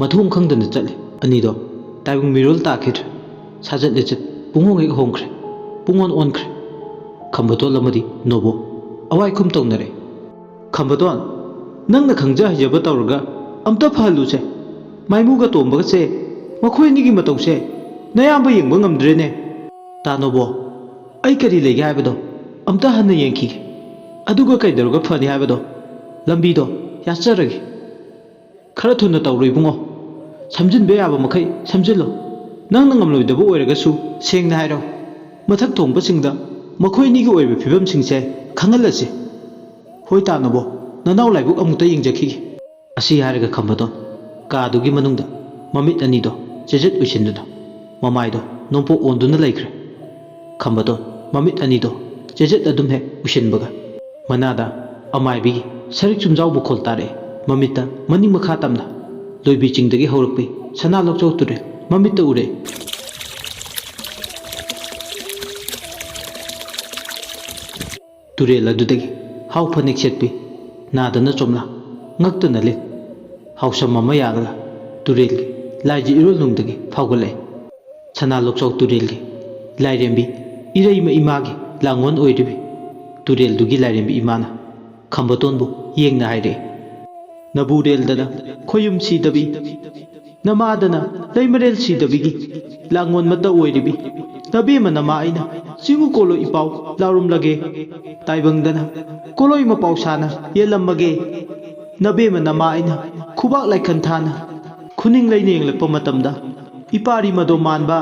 ꯃꯊꯣꯡ ꯈꯪꯗꯅ ꯆꯠꯂꯦ꯫ ꯑꯅꯤꯗꯣ ꯇꯥꯏꯕꯪ ꯃꯤꯔꯣꯜ ꯇꯥꯈꯤꯗ꯭ꯔꯦ꯫ ꯁꯥꯖꯠ ꯂꯤꯆꯠ ꯄꯨꯡꯍꯣꯡ ꯍꯦꯛ ꯍꯣꯡꯈ꯭ꯔꯦ꯫ ꯄꯨꯡꯑꯣꯟ ꯑꯣꯟꯈ꯭ꯔꯦ꯫ ꯈꯝꯕꯗꯣꯟ ꯑꯃꯗꯤ ꯅꯣꯕꯣ ꯑꯋꯥꯏꯈꯨꯝ ꯇꯧꯅꯔꯦ꯫ "ꯈꯝꯕꯗꯣꯟ, ꯅꯪꯅ ꯈꯪꯖ ꯍꯩꯖꯕ ꯇꯧꯔꯒ ꯑꯝꯇ ꯐꯍꯜꯂꯨꯁꯦ꯫ ꯃꯥꯏꯃꯨꯒ ꯇꯣꯝꯕꯒꯁꯦ, ꯃꯈꯣꯏ ꯑꯅꯤꯒꯤ ꯃꯇꯧꯁꯦ ꯅꯌꯥꯝꯕ ꯌꯦꯡꯕ ꯉꯝꯗ꯭ꯔꯦꯅꯦ꯫ ꯇꯥ ꯅꯣꯕꯣ, ꯑꯩ ꯀꯔꯤ ꯂꯩꯒꯦ ꯍꯥꯏꯕꯗꯣ ꯑꯝꯇ ꯍꯟꯅ ꯌꯦꯡꯈꯤꯒꯦ꯫ ꯑꯗꯨꯒ ꯀꯩꯗꯧꯔꯒ ꯐꯅꯤ ꯍꯥꯏꯕꯗꯣ ꯂꯝꯕꯤꯗꯣ ꯌꯥꯠꯆꯔꯒꯦ꯫ ꯈꯔ ꯊꯨꯅ ꯇꯧꯔꯣ ꯏꯕꯨꯡꯉꯣ꯫ ꯁꯝꯖꯤꯟꯕ ꯌꯥꯕ ꯃꯈꯩ ꯁꯝꯖꯤꯜꯂꯣ꯫ ꯅꯪꯅ ꯉꯝꯂꯣꯏꯗꯕ ꯑꯣꯏꯔꯒꯁꯨ ꯁꯦꯡꯅ ꯍꯥꯏꯔꯣ꯫ ꯃꯊꯛ ꯊꯣꯡꯕꯁꯤꯡꯗ ꯃꯈꯣꯏ ꯑꯅꯤꯒꯤ ꯑꯣꯏꯕ ꯐꯤꯕꯝꯁꯤꯡꯁꯦ ꯈꯪꯍꯜꯂꯁꯤ꯫ ꯍꯣꯏ ꯇꯥ ꯅꯣꯕꯣ, ꯅꯅꯥꯎ ꯂꯥꯏꯕꯛ ꯑꯃꯨꯛꯇ ꯌꯦꯡꯖꯈꯤꯒꯦ꯫" ꯑꯁꯤ ꯍꯥꯏꯔꯒ ꯈꯝꯕꯗꯣꯟ ꯀꯥꯗꯨꯒꯤ ꯃꯅꯨꯡꯗ ꯃꯃꯤꯠ ꯑꯅꯤꯗꯣ ꯆꯦꯖꯦꯠ ꯎꯏꯁꯤꯟꯗꯨꯅ ꯃꯃꯥꯏꯗꯣ ꯅꯣꯝꯄꯣꯛ ꯑꯣꯟꯗꯨꯅ ꯂꯩꯈ꯭ꯔꯦ꯫ ꯈꯝꯕꯗꯣꯟ ꯃꯃꯤꯠ ꯑꯅꯤꯗꯣ ꯆꯦꯖꯦꯠ ꯑꯗꯨꯝ ꯍꯦꯛ ꯎꯏꯁꯤꯟꯕꯒ ꯃꯅꯥꯗ ꯑꯃꯥꯏꯕꯤꯒꯤ ꯁꯔꯤꯛ ꯆꯨꯝꯖꯥꯎ ꯃꯈꯣꯜ ꯇꯥꯔꯛꯑꯦ꯫ ꯃꯃꯤꯠꯇ ꯃꯅꯤꯡ ꯃꯈꯥ ꯇꯝꯅ ꯂꯣꯏꯕꯤ ꯆꯤꯡꯗꯒꯤ ꯍꯧꯔꯛꯄꯤ ꯁꯅꯥ ꯂꯣꯛꯆꯥꯎ ꯇꯨꯔꯦꯜ ꯃꯃꯤꯠꯇ ꯎꯔꯦ꯫ ꯇꯨꯔꯦꯜ ꯑꯗꯨꯗꯒꯤ ꯍꯥꯎ ꯐꯅꯦꯛ ꯁꯦꯠꯄꯤ, ꯅꯥꯗꯅ ꯆꯣꯝꯂꯥ, ꯉꯛꯇꯅ ꯂꯤꯟ, ꯍꯥꯎꯁꯝ ꯑꯃ ꯌꯥꯜꯂꯒ ꯇꯨꯔꯦꯜꯒꯤ ꯂꯥꯏꯖ ꯏꯔꯣꯜꯅꯨꯡꯗꯒꯤ ꯐꯥꯎꯒꯠꯂꯛꯏ꯫ ꯁꯅꯥ ꯂꯣꯛꯆꯥꯎ ꯇꯨꯔꯦꯜꯒꯤ ꯂꯥꯏꯔꯦꯝꯕꯤ ꯏꯔꯩꯃ ꯏꯃꯥꯒꯤ ꯂꯥꯡꯒꯣꯜ ꯑꯣꯏꯔꯤꯕꯤ ꯇꯨꯔꯦꯜꯗꯨꯒꯤ ꯂꯥꯏꯔꯦꯝꯕꯤ ꯏꯃꯥꯅ ꯈꯝꯕꯇꯣꯟꯕꯨ ꯌꯦꯡꯅ ꯍꯥꯏꯔꯛꯏ, "ꯅꯕꯨꯔꯦꯜꯗꯅ ꯈꯣꯌꯨꯝ ꯁꯤꯗꯕꯤ, ꯅꯃꯥꯗꯅ ꯂꯩꯃꯔꯦꯜ ꯁꯤꯗꯕꯤꯒꯤ ꯂꯥꯡꯒꯣꯟ ꯃꯇ ꯑꯣꯏꯔꯤꯕꯤ ꯅꯕꯦꯝꯃ ꯅꯃꯥ ꯑꯩꯅ ꯆꯤꯡꯉꯨ ꯀꯣꯂꯣ ꯏꯄꯥꯎ ꯂꯥꯎꯔꯝꯂꯒꯦ꯫ ꯇꯥꯏꯕꯪꯗꯅ ꯀꯣꯂꯣꯏ ꯃꯄꯥꯎ ꯁꯥꯅ ꯌꯦꯜꯂꯝꯃꯒꯦ꯫ ꯅꯕꯦꯝꯃ ꯅꯃꯥ ꯑꯩꯅ ꯈꯨꯕꯥꯛ ꯂꯥꯏꯈꯟ ꯊꯥꯅ ꯈꯨꯅꯤꯡ ꯂꯩꯅ ꯌꯦꯡꯂꯛꯄ ꯃꯇꯝꯗ, ꯏꯄꯥꯔꯤ ꯃꯗꯣ ꯃꯥꯟꯕ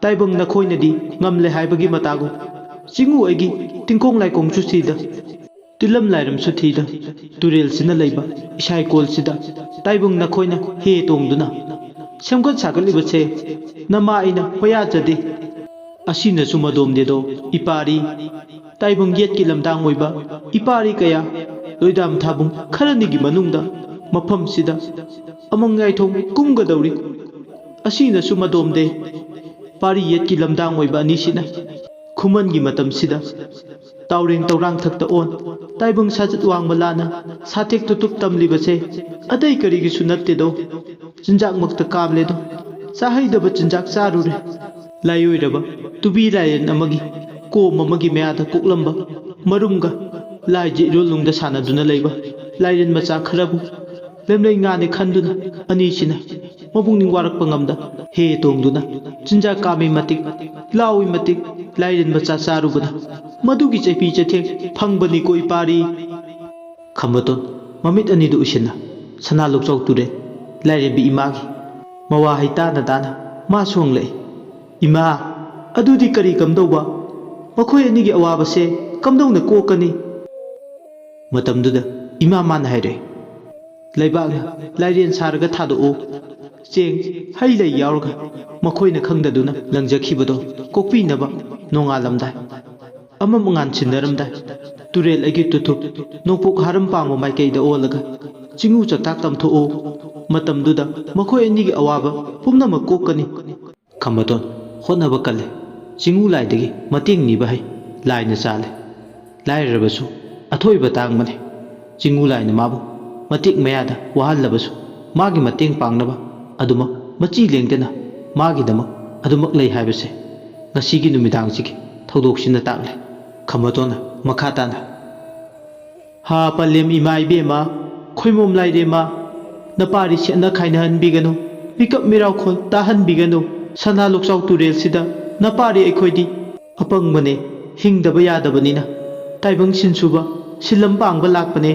ꯇꯥꯏꯕꯪ ꯅꯈꯣꯏꯅꯗꯤ ꯉꯝꯂꯦ ꯍꯥꯏꯕꯒꯤ ꯃꯇꯥꯒꯨꯝ, ꯆꯤꯡꯉꯨ ꯑꯩꯒꯤ ꯇꯤꯡꯈꯣꯡ ꯂꯥꯏꯈꯣꯡꯁꯨ ꯁꯤꯗ, ꯇꯤꯜꯂꯝ ꯂꯥꯏꯔꯝꯁꯨ ꯊꯤꯗ, ꯇꯨꯔꯦꯜꯁꯤꯅ ꯂꯩꯕ ꯏꯁꯥꯏꯀꯣꯜꯁꯤꯗ ꯇꯥꯏꯕꯪ ꯅꯈꯣꯏꯅ ꯍꯦ ꯇꯣꯡꯗꯨꯅ ꯁꯦꯝꯒꯠ ꯁꯥꯒꯠꯂꯤꯕꯁꯦ ꯅꯃꯥ ꯑꯩꯅ ꯍꯣꯌꯥꯖꯗꯦ꯫ ꯑꯁꯤꯅꯁꯨ ꯃꯗꯣꯝꯗꯦꯗꯣ ꯏꯄꯥꯔꯤ ꯇꯥꯏꯕꯪ ꯌꯦꯠꯀꯤ ꯂꯝꯗꯥꯡ ꯑꯣꯏꯕ ꯏꯄꯥꯔꯤ ꯀꯌꯥ ꯂꯣꯏꯗꯥꯝ ꯊꯥꯕꯨꯡ ꯈꯔꯅꯤꯒꯤ ꯃꯅꯨꯡꯗ ꯃꯐꯝꯁꯤꯗ ꯑꯃꯪ ꯌꯥꯏꯊꯣꯡ ꯀꯨꯝꯒꯗꯧꯔꯤ꯫ ꯑꯁꯤꯅꯁꯨ ꯃꯗꯣꯝꯗꯦ ꯄꯥꯔꯤ ꯌꯦꯠꯀꯤ ꯂꯝꯗꯥꯡ ꯑꯣꯏꯕ ꯑꯅꯤꯁꯤꯅ ꯈꯨꯃꯟꯒꯤ ꯃꯇꯝꯁꯤꯗ ꯇꯥꯎꯔꯦꯡ ꯇꯧꯔꯥꯡ ꯊꯛꯇ ꯑꯣꯟ ꯇꯥꯏꯕꯪ ꯁꯥꯖꯠ ꯋꯥꯡꯃ ꯂꯥꯟꯅ ꯁꯥꯊꯦꯛ ꯇꯨꯇꯨꯞ ꯇꯝꯂꯤꯕꯁꯦ ꯑꯇꯩ ꯀꯔꯤꯒꯤꯁꯨ ꯅꯠꯇꯦꯗꯣ꯫ ꯆꯤꯟꯖꯥꯛꯃꯛꯇ ꯀꯥꯝꯂꯦꯗꯣ꯫ ꯆꯥꯍꯩꯗꯕ ꯆꯤꯟꯖꯥꯛ ꯆꯥꯔꯨꯔꯦ꯫ ꯂꯥꯏꯑꯣꯏꯔꯕ ꯇꯨꯕꯤ ꯂꯥꯏꯔꯦꯟ ꯑꯃꯒꯤ ꯀꯣꯝ ꯑꯃꯒꯤ ꯃꯌꯥꯗ ꯀꯣꯛꯂꯝꯕ ꯃꯔꯨꯝꯒ ꯂꯥꯏꯖ ꯏꯔꯣꯜꯅꯨꯡꯗ ꯁꯥꯟꯅꯗꯨꯅ ꯂꯩꯕ ꯂꯥꯏꯔꯦꯟ ꯃꯆꯥ ꯈꯔꯕꯨ ꯂꯦꯝꯂꯩ ꯉꯥꯅꯤ ꯈꯟꯗꯨꯅ ꯑꯅꯤꯁꯤꯅ ꯃꯄꯨꯛꯅꯤꯡ ꯋꯥꯔꯛꯄ ꯉꯝꯗ ꯍꯦ ꯇꯣꯡꯗꯨꯅ ꯆꯤꯟꯖꯥꯛ ꯀꯥꯝꯃꯤ ꯃꯇꯤꯛ ꯂꯥꯎꯏ ꯃꯇꯤꯛ ꯂꯥꯏꯔꯦꯟ ꯃꯆꯥ ꯆꯥꯔꯨꯕꯅ ꯃꯗꯨꯒꯤ ꯆꯩꯄꯤ ꯆꯩꯊꯦꯡ ꯐꯪꯕꯅꯤꯀꯣ ꯏꯄꯥꯔꯤ꯫ ꯈꯝꯕꯇꯣꯟ ꯃꯃꯤꯠ ꯑꯅꯤꯗꯨ ꯎꯏꯁꯤꯟꯅ ꯁꯅꯥ ꯂꯣꯛꯆꯥꯎ ꯇꯨꯔꯦꯜ ꯂꯥꯏꯔꯦꯝꯕꯤ ꯏꯃꯥꯒꯤ ꯃꯋꯥ ꯍꯩ ꯇꯥꯅ ꯇꯥꯅ ꯃꯥꯁꯨ ꯍꯪꯂꯛꯏ, "ꯏꯃꯥ, ꯑꯗꯨꯗꯤ ꯀꯔꯤ ꯀꯝꯗꯧꯕ? ꯃꯈꯣꯏ ꯑꯅꯤꯒꯤ ꯑꯋꯥꯕꯁꯦ ꯀꯝꯗꯧꯅ ꯀꯣꯛꯀꯅꯤ?" ꯃꯇꯝꯗꯨꯗ ꯏꯃꯥ ꯃꯥꯅ ꯍꯥꯏꯔꯛꯏ, ꯂꯩꯕꯥꯛꯅ ꯂꯥꯏꯔꯦꯟ ꯁꯥꯔꯒ ꯊꯥꯗꯣꯛꯎ꯫ ꯆꯦꯡ, ꯍꯩ ꯂꯩ ꯌꯥꯎꯔꯒ ꯃꯈꯣꯏꯅ ꯈꯪꯗꯗꯨꯅ ꯂꯪꯖꯈꯤꯕꯗꯣ ꯀꯣꯛꯄꯤꯅꯕ ꯅꯣꯡꯉꯥꯜꯂꯝꯗꯥꯏ꯫ ꯑꯃꯝ ꯉꯥꯟꯁꯤꯟꯅꯔꯝꯗꯥꯏ, ꯇꯨꯔꯦꯜ ꯑꯩꯒꯤ ꯇꯨꯊꯨꯞ ꯅꯣꯡꯄꯣꯛ ꯍꯥꯔꯝ ꯄꯥꯡꯕ ꯃꯥꯏꯀꯩꯗ ꯑꯣꯜꯂꯒ ꯆꯤꯡꯉꯨ ꯆꯥꯛꯇꯥꯛ ꯇꯝꯊꯣꯛꯎ꯫ ꯃꯇꯝꯗꯨꯗ ꯃꯈꯣꯏ ꯑꯅꯤꯒꯤ ꯑꯋꯥꯕ ꯄꯨꯝꯅꯃꯛ ꯀꯣꯛꯀꯅꯤ꯫ ꯈꯝꯕꯇꯣꯟ ꯍꯣꯠꯅꯕ ꯀꯜꯂꯤ꯫ ꯆꯤꯡꯉꯨ ꯂꯥꯏꯗꯒꯤ ꯃꯇꯦꯡ ꯅꯤꯕ ꯍꯩ꯫ ꯂꯥꯏꯅ ꯆꯥꯜꯂꯤ꯫ ꯂꯥꯏꯔꯔꯕꯁꯨ ꯑꯊꯣꯏꯕ ꯇꯥꯡꯕꯅꯤ꯫ ꯆꯤꯡꯉꯨ ꯂꯥꯏꯅ ꯃꯥꯕꯨ ꯃꯇꯦꯛ ꯃꯌꯥꯗ ꯋꯥꯍꯜꯂꯕꯁꯨ ꯃꯥꯒꯤ ꯃꯇꯦꯡ ꯄꯥꯡꯅꯕ ꯑꯗꯨꯃꯛ ꯃꯆꯤ ꯂꯦꯡꯗꯅ ꯃꯥꯒꯤꯗꯃꯛ ꯑꯗꯨꯃꯛ ꯂꯩ ꯍꯥꯏꯕꯁꯦ ꯉꯁꯤꯒꯤ ꯅꯨꯃꯤꯗꯥꯡꯁꯤꯒꯤ ꯊꯧꯗꯣꯛꯁꯤꯅ ꯇꯥꯛꯂꯦ꯫ ꯈꯝꯕꯇꯣꯟꯅ ꯃꯈꯥ ꯇꯥꯅ, ꯍꯥ ꯄꯂꯦꯝ ꯏꯃꯥ ꯏꯕꯦꯝꯃ, ꯈꯣꯏꯃꯣꯝ ꯂꯥꯏꯔꯦꯝꯃ, ꯅꯄꯥꯔꯤ ꯁꯦꯠꯅ ꯈꯥꯏꯅꯍꯟꯕꯤꯒꯅꯨ, ꯃꯤꯀꯞ ꯃꯤꯔꯥꯎꯈꯣꯜ ꯇꯥꯍꯟꯕꯤꯒꯅꯨ, ꯁꯅꯥ ꯂꯨꯛꯆꯥꯎ ꯇꯨꯔꯦꯜꯁꯤꯗ ꯅꯄꯥꯔꯤ ꯑꯩꯈꯣꯏꯗꯤ ꯑꯄꯪꯕꯅꯦ, ꯍꯤꯡꯗꯕ ꯌꯥꯗꯕꯅꯤꯅ꯫ ꯇꯥꯏꯕꯪ ꯁꯤꯟꯁꯨꯕ, ꯁꯤꯜꯂꯝ ꯄꯥꯡꯕ ꯂꯥꯛꯄꯅꯦ꯫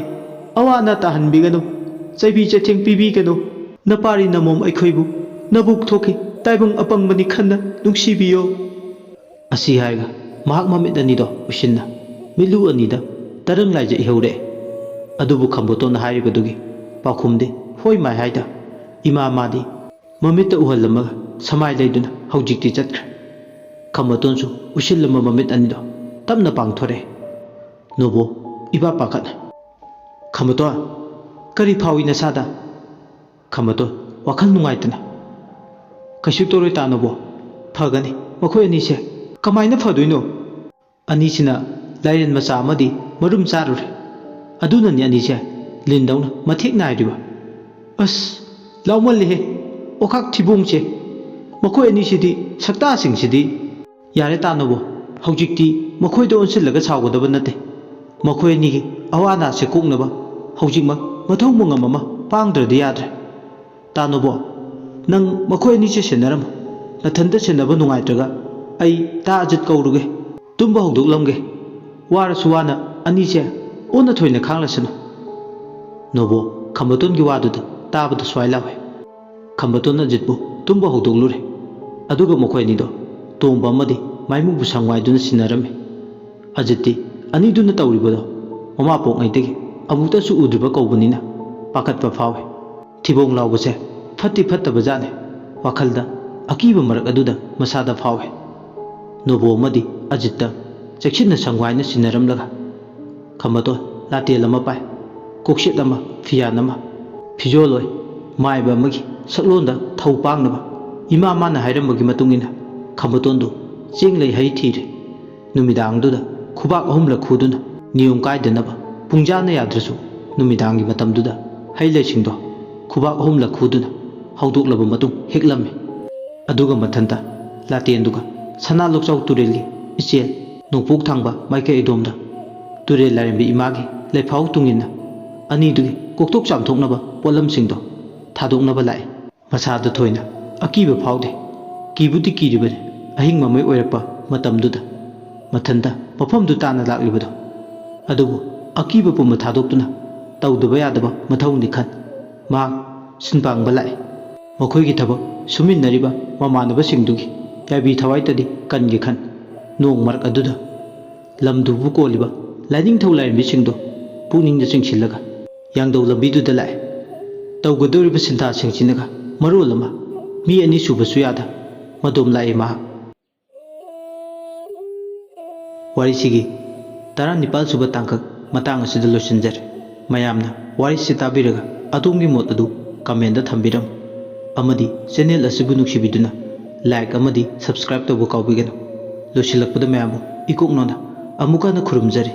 ꯑꯋꯥ ꯑꯅꯥ ꯇꯥꯍꯟꯕꯤꯒꯅꯨ꯫ ꯆꯩꯕꯤ ꯆꯩꯊꯦꯡ ꯄꯤꯕꯤꯒꯅꯨ꯫ ꯅꯄꯥꯔꯤ ꯅꯃꯣꯝ ꯑꯩꯈꯣꯏꯕꯨ ꯅꯕꯨꯛ ꯊꯣꯛꯈꯤ ꯇꯥꯏꯕꯪ ꯑꯄꯪꯕꯅꯤ ꯈꯟꯅ ꯅꯨꯡꯁꯤꯕꯤꯌꯣ꯫ ꯑꯁꯤ ꯍꯥꯏꯔꯒ ꯃꯍꯥꯛ ꯃꯃꯤꯠ ꯑꯅꯤꯗꯣ ꯎꯏꯁꯤꯟꯅ ꯃꯤꯠꯂꯨ ꯑꯅꯤꯗ ꯇꯔꯪ ꯂꯥꯏꯖ ꯏꯍꯧꯔꯛꯑꯦ꯫ ꯑꯗꯨꯕꯨ ꯈꯝꯕꯇꯣꯟꯅ ꯍꯥꯏꯔꯤꯕꯗꯨꯒꯤ ꯄꯥꯎꯈꯨꯝꯗꯤ ꯍꯣꯏ ꯃꯥꯏ ꯍꯥꯏꯗ꯫ ꯏꯃꯥ ꯃꯥꯗꯤ ꯃꯃꯤꯠꯇ ꯎꯍꯜꯂꯝꯃꯒ ꯁꯃꯥꯏ ꯂꯩꯗꯨꯅ ꯍꯧꯖꯤꯛꯇꯤ ꯆꯠꯈ꯭ꯔꯦ꯫ ꯈꯝꯕꯇꯣꯟꯁꯨ ꯎꯏꯁꯤꯜꯂꯝꯕ ꯃꯃꯤꯠ ꯑꯅꯤꯗꯣ ꯇꯞꯅ ꯄꯥꯡꯊꯣꯔꯛꯑꯦ꯫ ꯅꯣꯕꯣ ꯏꯄꯥ ꯄꯥꯈꯠꯅ, "ꯈꯝꯕꯇꯣꯟ, ꯀꯔꯤ ꯐꯥꯎꯏ ꯅꯁꯥꯗ?" ꯈꯝꯕꯇꯣꯟ ꯋꯥꯈꯜ ꯅꯨꯡꯉꯥꯏꯇꯅ, "ꯀꯩꯁꯨ ꯇꯧꯔꯣꯏ ꯇꯥ ꯅꯣꯕꯣ, ꯐꯒꯅꯤ꯫ ꯃꯈꯣꯏ ꯑꯅꯤꯁꯦ ꯀꯃꯥꯏꯅ ꯐꯗꯣꯏꯅꯣ? ꯑꯅꯤꯁꯤꯅ ꯂꯥꯏꯔꯦꯟ ꯃꯆꯥ ꯑꯃꯗꯤ ꯃꯔꯨꯝ ꯆꯥꯔꯨꯔꯦ꯫ ꯑꯗꯨꯅꯅꯤ ꯑꯅꯤꯁꯦ ꯂꯤꯟꯗꯧꯅ ꯃꯊꯦꯛ ꯅꯥꯏꯔꯤꯕ꯫ ꯑꯁ, ꯂꯥꯎꯃꯜꯂꯦꯍꯦ, ꯑꯣꯈꯥꯛ ꯊꯤꯕꯣꯡꯁꯦ꯫ ꯃꯈꯣꯏ ꯑꯅꯤꯁꯤꯗꯤ, ꯁꯛꯇꯥꯁꯤꯡꯁꯤꯗꯤ!" "ꯌꯥꯔꯦ ꯇꯥ ꯅꯣꯕꯣ, ꯍꯧꯖꯤꯛꯇꯤ ꯃꯈꯣꯏꯗ ꯑꯣꯟꯁꯤꯜꯂꯒ ꯁꯥꯎꯒꯗꯕ ꯅꯠꯇꯦ꯫ ꯃꯈꯣꯏ ꯑꯅꯤꯒꯤ ꯑꯋꯥ ꯑꯅꯥꯁꯦ ꯀꯣꯛꯅꯕ ꯍꯧꯖꯤꯛꯃꯛ ꯃꯊꯧ ꯃꯉꯝ ꯑꯃ ꯄꯥꯡꯗ꯭ꯔꯗꯤ ꯌꯥꯗ꯭ꯔꯦ꯫ ꯇꯥ ꯅꯣꯕꯣ, ꯅꯪ ꯃꯈꯣꯏ ꯑꯅꯤꯁꯦ ꯁꯦꯟꯅꯔꯝꯃꯨ꯫ ꯅꯊꯟꯇ ꯁꯦꯟꯅꯕ ꯅꯨꯡꯉꯥꯏꯇ꯭ꯔꯒ ꯑꯩ ꯇꯥ ꯑꯖꯤꯠ ꯀꯧꯔꯨꯒꯦ, ꯇꯨꯝꯕ ꯍꯧꯗꯣꯛꯂꯝꯒꯦ꯫ ꯋꯥꯔꯁꯨ ꯋꯥꯅ ꯑꯅꯤꯁꯦ ꯑꯣꯟꯅ ꯊꯣꯏꯅ ꯈꯥꯡꯂꯁꯅꯨ꯫" ꯅꯣꯕꯣ ꯈꯝꯕꯇꯣꯟꯒꯤ ꯋꯥꯗꯨꯗ ꯇꯥꯕꯗ ꯁ꯭ꯋꯥꯏ ꯂꯥꯎꯋꯦ꯫ ꯈꯝꯕꯇꯣꯟ ꯑꯖꯤꯠꯄꯨ ꯇꯨꯝꯕ ꯍꯧꯗꯣꯛꯂꯨꯔꯦ꯫ ꯑꯗꯨꯒ ꯃꯈꯣꯏ ꯑꯅꯤꯗꯣ ꯇꯣꯝꯕ ꯑꯃꯗꯤ ꯃꯥꯏꯃꯨꯕꯨ ꯁꯪꯋꯥꯏꯗꯨꯅ ꯁꯤꯟꯅꯔꯝꯃꯤ꯫ ꯑꯖꯤꯠꯇꯤ ꯑꯅꯤꯗꯨꯅ ꯇꯧꯔꯤꯕꯗꯣ ꯃꯃꯥ ꯄꯣꯛꯉꯩꯗꯒꯤ ꯑꯃꯨꯛꯇꯁꯨ ꯎꯗ꯭ꯔꯤꯕ ꯀꯧꯕꯅꯤꯅ ꯄꯥꯈꯠꯄ ꯐꯥꯎꯏ꯫ ꯊꯤꯕꯣꯡ ꯂꯥꯎꯕꯁꯦ ꯐꯠꯇꯤ ꯐꯠꯇꯕ ꯖꯥꯠꯅꯤ꯫ ꯋꯥꯈꯜꯗ ꯑꯀꯤꯕ ꯃꯔꯛ ꯑꯗꯨꯗ ꯃꯁꯥꯗ ꯐꯥꯎꯏ꯫ ꯅꯣꯕꯣ ꯑꯃꯗꯤ ꯑꯖꯤꯠꯇ ꯆꯦꯛꯁꯤꯟꯅ ꯁꯪꯒꯥꯏꯅ ꯁꯤꯟꯅꯔꯝꯂꯒ ꯈꯝꯕꯇꯣꯟ ꯂꯥꯇꯦꯟ ꯑꯃ ꯄꯥꯏ, ꯀꯣꯛꯁꯦꯠ ꯑꯃ, ꯐꯤꯌꯥꯟ ꯑꯃ, ꯐꯤꯖꯣꯜ ꯑꯣꯏ, ꯃꯥꯏꯕ ꯑꯃꯒꯤ ꯁꯛꯂꯣꯟꯗ ꯊꯧ ꯄꯥꯡꯅꯕ ꯏꯃꯥ ꯃꯥꯅ ꯍꯥꯏꯔꯝꯕꯒꯤ ꯃꯇꯨꯡ ꯏꯟꯅ ꯈꯝꯕꯇꯣꯟꯗꯨ ꯆꯦꯡ ꯂꯩ ꯍꯩ ꯊꯤꯔꯦ꯫ ꯅꯨꯃꯤꯗꯥꯡꯗꯨꯗ ꯈꯨꯕꯥꯛ ꯑꯍꯨꯝꯂꯛ ꯈꯨꯗꯨꯅ ꯅꯤꯌꯣꯝ ꯀꯥꯏꯗꯅꯕ ꯄꯨꯡꯖꯥꯅ ꯌꯥꯗ꯭ꯔꯁꯨ ꯅꯨꯃꯤꯗꯥꯡꯒꯤ ꯃꯇꯝꯗꯨꯗ ꯍꯩ ꯂꯩꯁꯤꯡꯗꯣ ꯈꯨꯕꯥꯛ ꯑꯍꯨꯝꯂꯛ ꯈꯨꯗꯨꯅ ꯍꯧꯗꯣꯛꯂꯕ ꯃꯇꯨꯡ ꯍꯦꯛꯂꯝꯃꯤ꯫ ꯑꯗꯨꯒ ꯃꯊꯟꯇ ꯂꯥꯇꯦꯟꯗꯨꯒ ꯁꯅꯥ ꯂꯣꯛꯆꯥꯎ ꯇꯨꯔꯦꯜꯒꯤ ꯏꯆꯦꯜ ꯅꯣꯡꯄꯣꯛ ꯊꯥꯡꯕ ꯃꯥꯏꯀꯩ ꯑꯗꯣꯝꯗ ꯇꯨꯔꯦꯜ ꯂꯥꯏꯔꯦꯝꯕꯤ ꯏꯃꯥꯒꯤ ꯂꯩꯐꯥꯎ ꯇꯨꯡꯏꯟꯅ ꯑꯅꯤꯗꯨꯒꯤ ꯀꯣꯛꯊꯣꯛ ꯆꯥꯝꯊꯣꯛꯅꯕ ꯄꯣꯠꯂꯝꯁꯤꯡꯗꯣ ꯊꯥꯗꯣꯛꯅꯕ ꯂꯥꯛꯏ꯫ ꯃꯁꯥꯗ ꯊꯣꯏꯅ ꯑꯀꯤꯕ ꯐꯥꯎꯗꯦ꯫ ꯀꯤꯕꯨꯗꯤ ꯀꯤꯔꯤꯕꯅꯤ, ꯑꯍꯤꯡ ꯃꯃꯩ ꯑꯣꯏꯔꯛꯄ ꯃꯇꯝꯗꯨꯗ ꯃꯊꯟꯇ ꯃꯐꯝꯗꯨ ꯇꯥꯅ ꯂꯥꯛꯂꯤꯕꯗꯣ꯫ ꯑꯗꯨꯕꯨ ꯑꯀꯤꯕ ꯄꯨꯝꯕ ꯊꯥꯗꯣꯛꯇꯨꯅ ꯇꯧꯗꯕ ꯌꯥꯗꯕ ꯃꯊꯧꯅꯤ ꯈꯟ ꯃꯍꯥꯛ ꯁꯤꯟꯄꯥꯡꯕ ꯂꯥꯛꯏ꯫ ꯃꯈꯣꯏꯒꯤ ꯊꯕꯛ ꯁꯨꯃꯤꯟꯅꯔꯤꯕ ꯃꯃꯥꯟꯅꯕꯁꯤꯡꯗꯨꯒꯤ ꯌꯥꯏꯕꯤ ꯊꯋꯥꯏꯇꯗꯤ ꯀꯟꯒꯦ ꯈꯟ ꯅꯣꯡ ꯃꯔꯛ ꯑꯗꯨꯗ ꯂꯝꯗꯨꯕꯨ ꯀꯣꯜꯂꯤꯕ ꯂꯥꯏꯅꯤꯡꯊꯧ ꯂꯥꯏꯔꯦꯝꯕꯤꯁꯤꯡꯗꯨ ꯄꯨꯛꯅꯤꯡꯗ ꯆꯤꯡꯁꯤꯜꯂꯒ ꯌꯥꯡꯗꯧ ꯂꯝꯕꯤꯗꯨꯗ ꯂꯥꯛꯑꯦ꯫ ꯇꯧꯒꯗꯧꯔꯤꯕ ꯁꯤꯟꯊꯥꯁꯤꯡꯁꯤꯅꯒ ꯃꯔꯣꯜ ꯑꯃ ꯃꯤ ꯑꯅꯤ ꯁꯨꯕꯁꯨ ꯌꯥꯗ ꯃꯗꯣꯝ ꯂꯥꯛꯑꯦ ꯃꯍꯥꯛ꯫ ꯋꯥꯔꯤꯁꯤꯒꯤ ꯇꯔꯥꯅꯤꯄꯥꯜ ꯁꯨꯕ ꯇꯥꯡꯀꯛ ꯃꯇꯥꯡ ꯑꯁꯤꯗ ꯂꯣꯏꯁꯤꯟꯖꯔꯦ꯫ ꯃꯌꯥꯝꯅ ꯋꯥꯔꯤꯁꯤ ꯇꯥꯕꯤꯔꯒ ꯑꯗꯣꯝꯒꯤ ꯃꯣꯠ ꯑꯗꯨ ꯀꯃꯦꯟꯗ ꯊꯝꯕꯤꯔꯝꯃꯨ ꯑꯃꯗꯤ ꯆꯦꯅꯦꯜ ꯑꯁꯤꯕꯨ ꯅꯨꯡꯁꯤꯕꯤꯗꯨꯅ ꯂꯥꯏꯛ ꯑꯃꯗꯤ ꯁꯕꯁꯀ꯭ꯔꯥꯏꯕ ꯇꯧꯕ ꯀꯥꯎꯕꯤꯒꯅꯨ꯫ ꯂꯣꯏꯁꯤꯜꯂꯛꯄꯗ ꯃꯌꯥꯝꯕꯨ ꯏꯀꯣꯛ ꯅꯣꯟꯅ ꯑꯃꯨꯛ ꯍꯟꯅ ꯈꯨꯔꯨꯝꯖꯔꯤ꯫